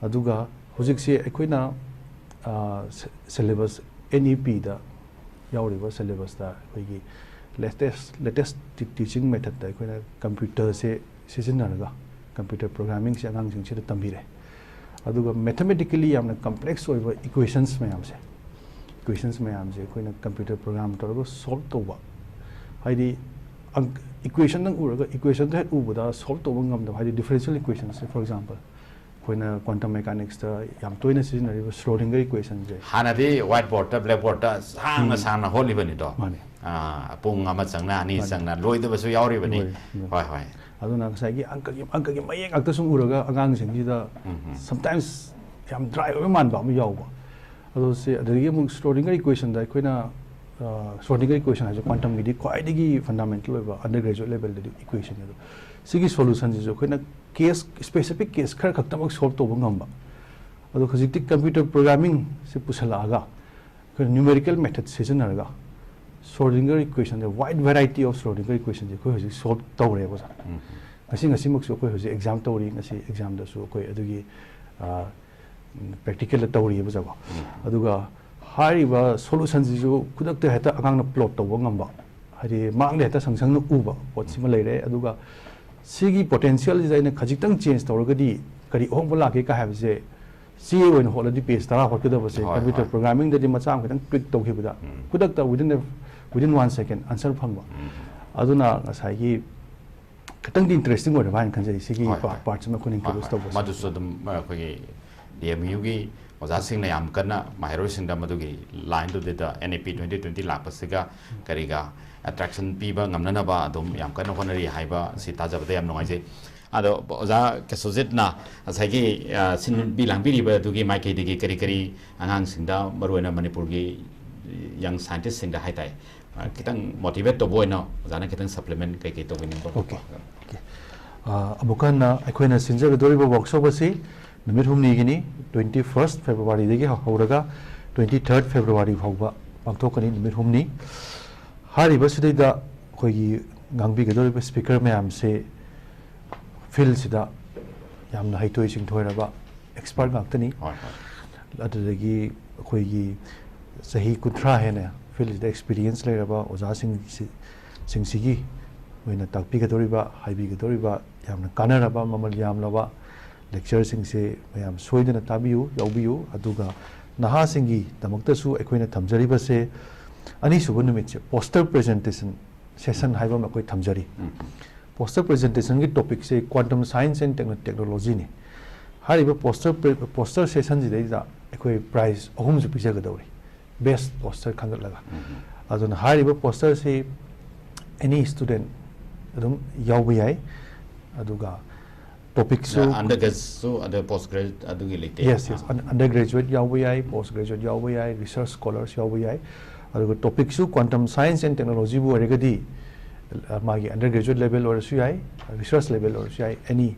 ꯑꯗꯨꯒ ꯍꯧꯖꯤꯛꯁꯦ ꯑꯩꯈꯣꯏꯅ, ꯑ, ꯁꯦ-, ꯁꯦꯂꯦꯕꯁ ꯑꯦꯟ ꯏ ꯄꯤꯗ ꯌꯥꯎꯔꯤꯕ ꯁꯦꯂꯦꯕꯁꯇ ꯑꯩꯈꯣꯏꯒꯤ ꯂꯦꯇꯦꯁ ꯂꯦꯇꯦꯁ ꯇꯤ-, ꯇꯤꯆꯤꯡ ꯃꯦꯊꯠꯇ ꯑꯩꯈꯣꯏꯅ ꯀꯝꯄ꯭ꯌꯨꯇꯔꯁꯦ ꯁꯤꯖꯤꯟꯅꯔꯒ ꯀꯝꯄ꯭ꯌꯨꯇꯔ ꯄ꯭ꯔꯣꯒ꯭ꯔꯥꯃꯤꯡꯁꯦ ꯑꯉꯥꯡꯁꯤꯡꯁꯤꯗ ꯇꯝꯕꯤꯔꯦ꯫ ꯑꯗꯨꯒ ꯃꯦꯊꯃꯦꯇꯤꯀꯦꯂꯤ ꯌꯥꯝꯅ ꯀꯝꯄ꯭ꯂꯦꯛꯁ ꯑꯣꯏꯕ ꯏꯀ꯭ꯋꯦꯁꯟꯁ ꯃꯌꯥꯝꯁꯦ, ꯏꯀ꯭ꯋꯦꯁꯟꯁ ꯃꯌꯥꯝꯁꯦ ꯑꯩꯈꯣꯏꯅ ꯀꯝꯄ꯭ꯌꯨꯇꯔ ꯄ꯭ꯔꯣꯒ꯭ꯔꯥꯝ ꯇꯧꯔꯒ ꯁꯣꯜꯕ ꯇꯧꯕ, ꯍꯥꯏꯗꯤ ꯏꯀ꯭ꯋꯦꯁꯟꯗꯪ ꯎꯔꯒ, ꯏꯀ꯭ꯋꯦꯁꯟꯗꯣ ꯍꯦꯛ ꯎꯕꯗ ꯁꯣꯜꯕ ꯇꯧꯕ ꯉꯝꯗꯕ, ꯍꯥꯏꯗꯤ ꯗꯤꯐ꯭ꯔꯦꯟꯁꯤꯌꯦꯜ ꯏꯀ꯭ꯋꯦꯁꯟꯁꯦ, ꯐꯣꯔ ꯑꯦꯛꯖꯥꯝꯄꯜ, ꯑꯩꯈꯣꯏꯅ ꯀ꯭ꯋꯥꯟꯇꯝ ꯃꯦꯀꯥꯅꯤꯛꯁꯇ ꯌꯥꯝ ꯇꯣꯏꯅ ꯁꯤꯖꯤꯟꯅꯔꯤꯕ ꯁ꯭ꯔꯣꯗꯤꯡꯒꯔ ꯏꯀ꯭ꯋꯦꯁꯟꯁꯦ꯫ ꯍꯥꯟꯅꯗꯤ ꯋꯥꯏꯠ ꯕꯣꯔꯗꯇ, ꯕ꯭ꯂꯦꯛ ꯕꯣꯔꯗꯇ ꯁꯥꯡꯅ ꯎꯝ꯫ ꯁꯥꯡꯅ ꯍꯣꯠꯂꯤꯕꯅꯤꯗꯣ꯫ ꯃꯥꯅꯦ꯫ ꯑꯥ, ꯄꯨꯡ ꯑꯃ ꯆꯪꯅ, ꯑꯅꯤ ꯃꯥꯅꯦ꯫ ꯆꯪꯅ, ꯂꯣꯏꯗꯕꯁꯨ ꯌꯥꯎꯔꯤꯕꯅꯤ꯫ ꯂꯣꯏꯔꯦ, ꯂꯣꯏꯔꯦ꯫ ꯍꯣꯏ, ꯍꯣꯏ꯫ ꯑꯗꯨꯅ ꯉꯁꯥꯏꯒꯤ ꯑꯪꯀꯒꯤ, ꯑꯪꯀꯒꯤ ꯃꯌꯦꯛ ꯉꯥꯛꯇ ꯁꯨꯝ ꯎꯔꯒ ꯑꯉꯥꯡꯁꯤꯡꯁꯤꯗ ꯎꯝ, ꯎꯝ꯫ ꯁꯝꯇꯥꯏꯝꯁ ꯌꯥꯝ ꯗ꯭ꯔꯥꯏ ꯑꯣꯏꯕ ꯃꯥꯟꯕ ꯑꯃ ꯌꯥꯎꯕ꯫ ꯑꯗꯣ ꯁꯤ, ꯑꯗꯒꯤ ꯑꯃꯨꯛ ꯁ꯭ꯔꯣꯗꯤꯡꯒꯔ ꯏꯀ꯭ꯋꯦꯁꯟꯗ ꯑꯩꯈꯣꯏꯅ, ꯑ, ꯁ꯭ꯔꯣꯗꯤꯡꯒꯔ ꯏꯀ꯭ꯋꯦꯁꯟ ꯍꯥꯏꯁꯦ ꯀ꯭ꯋꯥꯟꯇꯝꯒꯤꯗꯤ ꯈ꯭ꯋꯥꯏꯗꯒꯤ ꯐꯟꯗꯥꯃꯦꯟꯇꯦꯜ ꯑꯣꯏꯕ, ꯑꯟꯗꯔ ꯒ꯭ꯔꯦꯖꯨꯋꯦꯠ ꯂꯦꯚꯦꯜꯗꯗꯤ ꯏꯀ꯭ꯋꯦꯁꯟ ꯑꯗꯣ, ꯁꯤꯒꯤ ꯁꯣꯂꯨꯁꯟꯁꯤꯁꯨ ꯑꯩꯈꯣꯏꯅ ꯀꯦꯁ, ꯁ꯭ꯄꯦꯁꯤꯐꯤꯛ ꯀꯦꯁ ꯈꯔ ꯈꯛꯇꯃꯛ ꯁꯣꯜꯕ ꯇꯧꯕ ꯉꯝꯕ꯫ ꯑꯗꯣ ꯍꯧꯖꯤꯛꯇꯤ ꯀꯝꯄ꯭ꯌꯨꯇꯔ ꯄ꯭ꯔꯣꯒ꯭ꯔꯥꯃꯤꯡꯁꯦ ꯄꯨꯁꯜꯂꯛꯑꯒ ꯑꯩꯈꯣꯏꯅ ꯅ꯭ꯌꯨꯃꯦꯔꯤꯀꯦꯜ ꯃꯦꯊꯗ ꯁꯤꯖꯤꯟꯅꯔꯒ ꯁ꯭ꯔꯣꯗꯤꯡꯒꯔ ꯏꯀ꯭ꯋꯦꯁꯟꯁꯦ, ꯋꯥꯏꯗ ꯚꯦꯔꯥꯏꯇꯤ ꯑꯣꯐ ꯁ꯭ꯔꯣꯗꯤꯡꯒꯔ ꯏꯀ꯭ꯋꯦꯁꯟꯁꯦ ꯑꯩꯈꯣꯏ ꯍꯧꯖꯤꯛ ꯁꯣꯜꯕ ꯇꯧꯔꯦꯕ, ꯁꯥꯔ꯫ ꯎꯝ꯫ ꯉꯁꯤ, ꯉꯁꯤꯃꯛꯁꯨ ꯑꯩꯈꯣꯏ ꯍꯧꯖꯤꯛ ꯑꯦꯛꯖꯥꯝ ꯇꯧꯔꯤ꯫ ꯉꯁꯤ ꯑꯦꯛꯖꯥꯝꯗꯁꯨ ꯑꯩꯈꯣꯏ ꯑꯗꯨꯒꯤ, ꯑ, ꯄ꯭ꯔꯦꯛꯇꯤꯀꯦꯜꯗ ꯇꯧꯔꯤꯕ ꯑꯣꯖꯥꯀꯣ꯫ ꯑꯗꯨꯒ ꯍꯥꯏꯔꯤꯕ ꯁꯣꯂꯨꯁꯟꯁꯤꯁꯨ ꯈꯨꯗꯛꯇ ꯍꯦꯛꯇ ꯑꯉꯥꯡꯅ ꯄ꯭ꯂꯣꯠ ꯇꯧꯕ ꯉꯝꯕ, ꯍꯥꯏꯗꯤ ꯃꯥꯡꯗ ꯍꯦꯛꯇ ꯁꯪ ꯁꯪꯅ ꯎꯕ ꯄꯣꯠꯁꯤꯃ ꯂꯩꯔꯦ꯫ ꯑꯗꯨꯒ ꯁꯤꯒꯤ ꯄꯣꯇꯦꯟꯁꯤꯌꯦꯜꯁꯤꯗ ꯑꯩꯅ ꯈꯖꯤꯛꯇꯪ ꯆꯦꯟꯖ ꯇꯧꯔꯒꯗꯤ ꯀꯔꯤ ꯑꯍꯣꯡꯕ ꯂꯥꯛꯀꯦ ꯀꯥ ꯍꯥꯏꯕꯁꯦ, ꯆꯦ ꯑꯣꯏꯅ ꯍꯣꯠꯂꯗꯤ ꯄꯦꯖ ꯇꯔꯥ ꯍꯣꯠꯀꯗꯕꯁꯦ, ꯍꯣꯏ, ꯀꯝꯄ꯭ꯌꯨꯇꯔ ꯍꯣꯏ꯫ ꯄ꯭ꯔꯣꯒ꯭ꯔꯥꯃꯤꯡꯗꯗꯤ ꯃꯆꯥ ꯑꯃ ꯈꯤꯇꯪ ꯇ꯭ꯋꯤꯛ ꯇꯧꯈꯤꯕꯗ ꯎꯝ꯫ ꯈꯨꯗꯛꯇ within a, within one second answer ꯐꯪꯕ꯫ ꯎꯝ꯫ ꯑꯗꯨꯅ ꯉꯁꯥꯏꯒꯤ ꯈꯤꯇꯪꯗꯤ ꯏꯟꯇꯔꯦꯁꯇꯤꯡ ꯑꯣꯏꯔꯕ ꯍꯥꯏꯅ ꯈꯟꯖꯩ ꯁꯤꯒꯤ ꯍꯣꯏ, ꯄꯥ- ꯍꯣꯏ꯫ ꯄꯥꯔꯠꯁꯤꯃ ꯑꯩꯈꯣꯏꯅ ꯍꯣꯏ, ꯏꯟꯇ꯭ꯔꯣꯗ꯭ꯌꯨꯁ ꯍꯣꯏ꯫ ꯇꯧꯕꯁꯦ꯫ ꯃꯗꯨꯁꯨ ꯑꯗꯨꯝ ꯑꯩꯈꯣꯏꯒꯤ ꯗꯤ ꯑꯦꯝ ꯌꯨꯒꯤ ꯑꯣꯖꯥꯁꯤꯡꯅ ꯌꯥꯝ ꯀꯟꯅ ꯃꯍꯩꯔꯣꯏꯁꯤꯡꯗ ꯃꯗꯨꯒꯤ ꯂꯥꯏꯟꯗꯨꯗ ꯑꯦꯟ ꯏ ꯄꯤ ꯇ꯭ꯋꯦꯟꯇꯤ ꯇ꯭ꯋꯦꯟꯇꯤ ꯂꯥꯛꯄꯁꯤꯒ ꯀꯔꯤꯒ ꯑꯦꯇ꯭ꯔꯦꯛꯁꯟ ꯄꯤꯕ ꯉꯝꯅꯅꯕ ꯑꯗꯨꯝ ꯌꯥꯝ ꯀꯟꯅ ꯍꯣꯠꯅꯔꯤ ꯍꯥꯏꯕ ꯁꯤ ꯇꯥꯖꯕꯗ ꯌꯥꯝ ꯅꯨꯡꯉꯥꯏꯖꯩ꯫ ꯑꯗꯣ ꯑꯣꯖꯥ ꯀꯦꯁꯣꯖꯤꯠꯅ ꯉꯁꯥꯏꯒꯤ, ꯑ, ꯁꯤꯟꯕꯤ ꯂꯥꯡꯕꯤꯔꯤꯕ ꯑꯗꯨꯒꯤ ꯃꯥꯏꯀꯩꯗꯒꯤ ꯀꯔꯤ ꯀꯔꯤ ꯑꯉꯥꯡꯁꯤꯡꯗ, ꯃꯔꯨꯑꯣꯏꯅ ꯃꯅꯤꯄꯨꯔꯒꯤ ꯌꯪ ꯁꯥꯏꯟꯇꯤꯁꯁꯤꯡꯗ ꯍꯥꯏꯇꯥꯔꯦ, ꯑ, ꯈꯤꯇꯪ ꯃꯣꯇꯤꯚꯦꯠ ꯇꯧꯕ ꯑꯣꯏꯅ ꯑꯣꯖꯥꯅ ꯈꯤꯇꯪ ꯁꯄ꯭ꯂꯤꯃꯦꯟ ꯀꯩꯀꯩ ꯇꯧꯕꯤꯅꯤꯡꯕ? ꯑꯣꯀꯦ꯫ ꯑꯣꯀꯦ꯫ ꯑ, ꯑꯃꯨꯛ ꯍꯟꯅ ꯑꯩꯈꯣꯏꯅ ꯁꯤꯟꯖꯒꯗꯧꯔꯤꯕ ꯋꯥꯔꯛꯁꯣꯞ ꯑꯁꯤ ꯅꯨꯃꯤꯠ ꯍꯨꯝꯅꯤꯒꯤꯅꯤ, twenty first Februaryꯗꯒꯤ ꯍꯧꯔꯒ twenty third February ꯐꯥꯎꯕ ꯄꯥꯡꯊꯣꯛꯀꯅꯤ, ꯅꯨꯃꯤꯠ ꯍꯨꯝꯅꯤ꯫ ꯍꯥꯏꯔꯤꯕꯁꯤꯗꯩꯗ ꯑꯩꯈꯣꯏꯒꯤ ꯉꯥꯡꯕꯤꯒꯗꯧꯔꯤꯕ ꯁ꯭ꯄꯤꯀꯔ ꯃꯌꯥꯝꯁꯦ ꯐꯤꯜꯁꯤꯗ ꯌꯥꯝꯅ ꯍꯩꯊꯣꯏ ꯁꯤꯡꯊꯣꯏꯔꯕ ꯑꯦꯛꯁꯄꯔꯠ ꯉꯥꯛꯇꯅꯤ꯫ ꯍꯣꯏ, ꯍꯣꯏ꯫ ꯑꯗꯨꯗꯒꯤ ꯑꯩꯈꯣꯏꯒꯤ ꯆꯍꯤ ꯀꯨꯟꯊ꯭ꯔꯥ ꯍꯦꯟꯅ ꯐꯤꯜꯁꯤꯗ ꯑꯦꯛꯁꯄꯤꯔꯤꯌꯦꯟꯁ ꯂꯩꯔꯕ ꯑꯣꯖꯥꯁꯤꯡꯁꯤ, ꯁꯤꯡꯁꯤꯒꯤ ꯑꯣꯏꯅ ꯇꯥꯛꯄꯤꯒꯗꯧꯔꯤꯕ, ꯍꯥꯏꯕꯤꯒꯗꯧꯔꯤꯕ ꯌꯥꯝꯅ ꯀꯥꯟꯅꯔꯕ, ꯃꯃꯜ ꯌꯥꯝꯂꯕ ꯂꯦꯛꯆꯔꯁꯤꯡꯁꯦ ꯃꯌꯥꯝ ꯁꯣꯏꯗꯅ ꯇꯥꯕꯤꯌꯨ, ꯌꯥꯎꯕꯤꯌꯨ꯫ ꯑꯗꯨꯒ ꯅꯍꯥꯁꯤꯡꯒꯤꯗꯃꯛꯇꯁꯨ ꯑꯩꯈꯣꯏꯅ ꯊꯝꯖꯔꯤꯕꯁꯦ, ꯑꯅꯤꯁꯨꯕ ꯅꯨꯃꯤꯠꯁꯦ ꯄꯣꯁꯇꯔ ꯄ꯭ꯔꯖꯦꯟꯇꯦꯁꯟ ꯁꯦꯁꯟ ꯍꯥꯏꯕ ꯑꯃ ꯑꯩꯈꯣꯏ ꯊꯝꯖꯔꯤ꯫ ꯎꯝ꯫ ꯄꯣꯁꯇꯔ ꯄ꯭ꯔꯖꯦꯟꯇꯦꯁꯟꯒꯤ ꯇꯣꯄꯤꯛꯁꯦ Quantum Science and Techno-, Technologyꯅꯤ꯫ ꯍꯥꯏꯔꯤꯕ ꯄꯣꯁꯇꯔ ꯄ꯭ꯔ-, ꯄꯣꯁꯇꯔ ꯁꯦꯁꯟꯁꯤꯗꯩꯗ ꯑꯩꯈꯣꯏ ꯄ꯭ꯔꯥꯏꯖ ꯑꯍꯨꯝꯁꯨ ꯄꯤꯖꯒꯗꯧꯔꯤ, ꯕꯦꯁ ꯄꯣꯁꯇꯔ ꯈꯟꯒꯠꯂꯒ꯫ ꯎꯝ꯫ ꯑꯗꯨꯅ ꯍꯥꯏꯔꯤꯕ ꯄꯣꯁꯇꯔꯁꯤ ꯑꯦꯅꯤ ꯁ꯭ꯇꯨꯗꯦꯟ ꯑꯗꯨꯝ ꯌꯥꯎꯕ ꯌꯥꯏ꯫ ꯑꯗꯨꯒ ꯇꯣꯄꯤꯛꯁꯨ ꯑꯟꯗꯔ ꯒ꯭ꯔꯦꯖꯨꯑꯦꯠꯁꯨ, ꯑꯗ ꯄꯣꯁ ꯒ꯭ꯔꯦꯖꯨꯑꯦꯠ ꯑꯗꯨꯒꯤ ꯂꯩꯇꯦ? Yes, yes. ꯑꯟꯗꯔ ꯒ꯭ꯔꯦꯖꯨꯑꯦꯠ ꯌꯥꯎꯕ ꯌꯥꯏ, ꯄꯣꯁ ꯒ꯭ꯔꯦꯖꯨꯑꯦꯠ ꯌꯥꯎꯕ ꯌꯥꯏ, ꯔꯤꯁꯔꯁ ꯁ꯭ꯀꯣꯂꯔꯁ ꯌꯥꯎꯕ ꯌꯥꯏ꯫ ꯑꯗꯨꯒ ꯇꯣꯄꯤꯛꯁꯨ Quantum Science and Technologyꯕꯨ ꯑꯣꯏꯔꯒꯗꯤ, ꯑ, ꯃꯥꯒꯤ ꯑꯟꯗꯔ ꯒ꯭ꯔꯦꯖꯨꯑꯦꯠ ꯂꯦꯚꯦꯜ ꯑꯣꯏꯔꯁꯨ ꯌꯥꯏ, ꯔꯤꯁꯔꯁ ꯂꯦꯚꯦꯜ ꯑꯣꯏꯔꯁꯨ ꯌꯥꯏ, ꯑꯦꯅꯤ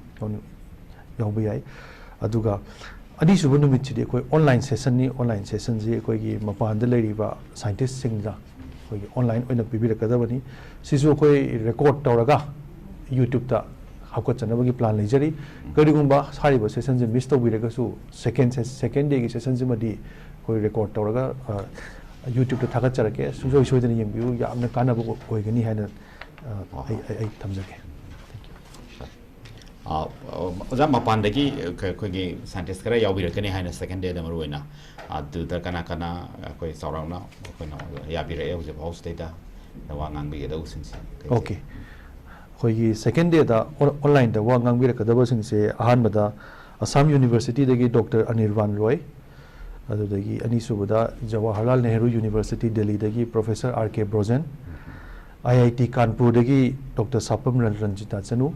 ꯌꯥꯎꯕ ꯌꯥꯏ꯫ ꯑꯗꯨꯒ ꯑꯅꯤꯁꯨꯕ ꯅꯨꯃꯤꯠꯁꯤꯗꯤ ꯑꯩꯈꯣꯏ ꯑꯣꯟꯂꯥꯏꯟ ꯁꯦꯁꯟꯅꯤ꯫ ꯑꯣꯟꯂꯥꯏꯟ ꯁꯦꯁꯟꯁꯤ ꯑꯩꯈꯣꯏꯒꯤ ꯃꯄꯥꯟꯗ ꯂꯩꯔꯤꯕ ꯁꯥꯏꯟꯇꯤꯁꯁꯤꯡꯗ ꯑꯩꯈꯣꯏꯒꯤ ꯑꯣꯟꯂꯥꯏꯟ ꯑꯣꯏꯅ ꯄꯤꯕꯤꯔꯛꯀꯗꯕꯅꯤ꯫ ꯁꯤꯁꯨ ꯑꯩꯈꯣꯏ ꯔꯦꯀꯣꯔꯗ ꯇꯧꯔꯒ YouTubeꯇ ꯍꯥꯞꯀꯠꯆꯅꯕꯒꯤ plan ꯂꯩꯖꯔꯤ꯫ ꯀꯔꯤꯒꯨꯝꯕ ꯍꯥꯏꯔꯤꯕ sessionꯁꯦ miss ꯇꯧꯕꯤꯔꯒꯁꯨ second se- second dayꯒꯤ sessionꯁꯤꯃꯗꯤ ꯑꯩꯈꯣꯏ record ꯇꯧꯔꯒ, ꯑ, YouTubeꯇ ꯊꯥꯒꯠꯆꯔꯛꯀꯦ꯫ ꯁꯨꯡꯁꯣꯏ ꯁꯣꯏꯗꯅ ꯌꯦꯡꯕꯤꯌꯨ, ꯌꯥꯝꯅ ꯀꯥꯟꯅꯕ ꯑꯣꯏꯒꯅꯤ ꯍꯥꯏꯅ, ꯑ, ꯑꯩ, ꯑꯩ, ꯑꯩ ꯊꯝꯖꯒꯦ꯫ ꯑ, ꯑꯣꯖꯥ, ꯃꯄꯥꯟꯗꯒꯤ ꯑꯩꯈꯣꯏꯒꯤ scientist ꯈꯔ ꯌꯥꯎꯕꯤꯔꯛꯀꯅꯤ ꯍꯥꯏꯅ second dayꯗ ꯃꯔꯨ ꯑꯣꯏꯅ꯫ ꯑꯗꯨꯗ ꯀꯅꯥ ꯀꯅꯥ ꯑꯩꯈꯣꯏ ꯆꯥꯎꯔꯥꯛꯅ ꯑꯩꯈꯣꯏꯅ ꯌꯥꯕꯤꯔꯛꯑꯦ ꯍꯧꯖꯤꯛ ꯐꯥꯎ ꯁꯤꯗꯩꯗ ꯋꯥ ꯉꯥꯡꯕꯤꯒꯗꯧꯕꯁꯤꯡꯁꯦ? Okay꯫ ꯑꯩꯈꯣꯏꯒꯤ second dayꯗ on- onlineꯗ ꯋꯥ ꯉꯥꯡꯕꯤꯔꯛꯀꯗꯕꯁꯤꯡꯁꯦ, ꯑꯍꯥꯟꯕꯗ Assam Universityꯗꯒꯤ Doctor Anirban Roy, ꯑꯗꯨꯗꯒꯤ ꯑꯅꯤꯁꯨꯕꯗ Jawaharlal Nehru University Delhiꯗꯒꯤ Professor R K Brozen, IIT Kanpurꯗꯒꯤ Doctor Sapam Ran- Ranjita Chanu,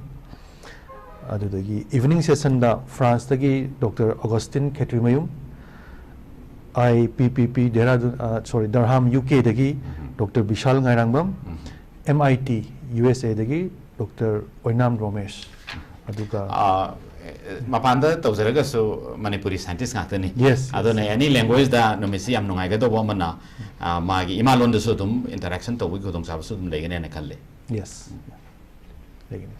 ꯑꯗꯨꯗꯒꯤ evening sessionꯗ Franceꯇꯒꯤ Doctor Augustin Khetrimayum, IPPP Dehradun, ꯑ, sorry, Durham, UKꯗꯒꯤ Doctor Bishal Ngairangam, MIT, USAꯗꯒꯤ Doctor Oinam Romesh꯫ ꯑꯗꯨꯒ ꯑ, ꯃꯄꯥꯟꯗ ꯇꯧꯖꯔꯒꯁꯨ Manipuri scientist ꯉꯥꯛꯇꯅꯤ꯫ Yes, yes. ꯑꯗꯨꯅ any languageꯗ ꯅꯨꯃꯤꯠꯁꯤ ꯌꯥꯝ ꯅꯨꯡꯉꯥꯏꯒꯗꯧꯕ ꯑꯃꯅ, ꯑ, ꯃꯥꯒꯤ ꯏꯃꯥ ꯂꯣꯟꯗꯁꯨ ꯑꯗꯨꯝ interaction ꯇꯧꯕꯒꯤ ꯈꯨꯗꯣꯡꯆꯥꯕꯁꯨ ꯑꯗꯨꯝ ꯂꯩꯒꯅꯦꯅ ꯈꯜꯂꯤ꯫ Yes꯫ ꯂꯩꯒꯅꯤ꯫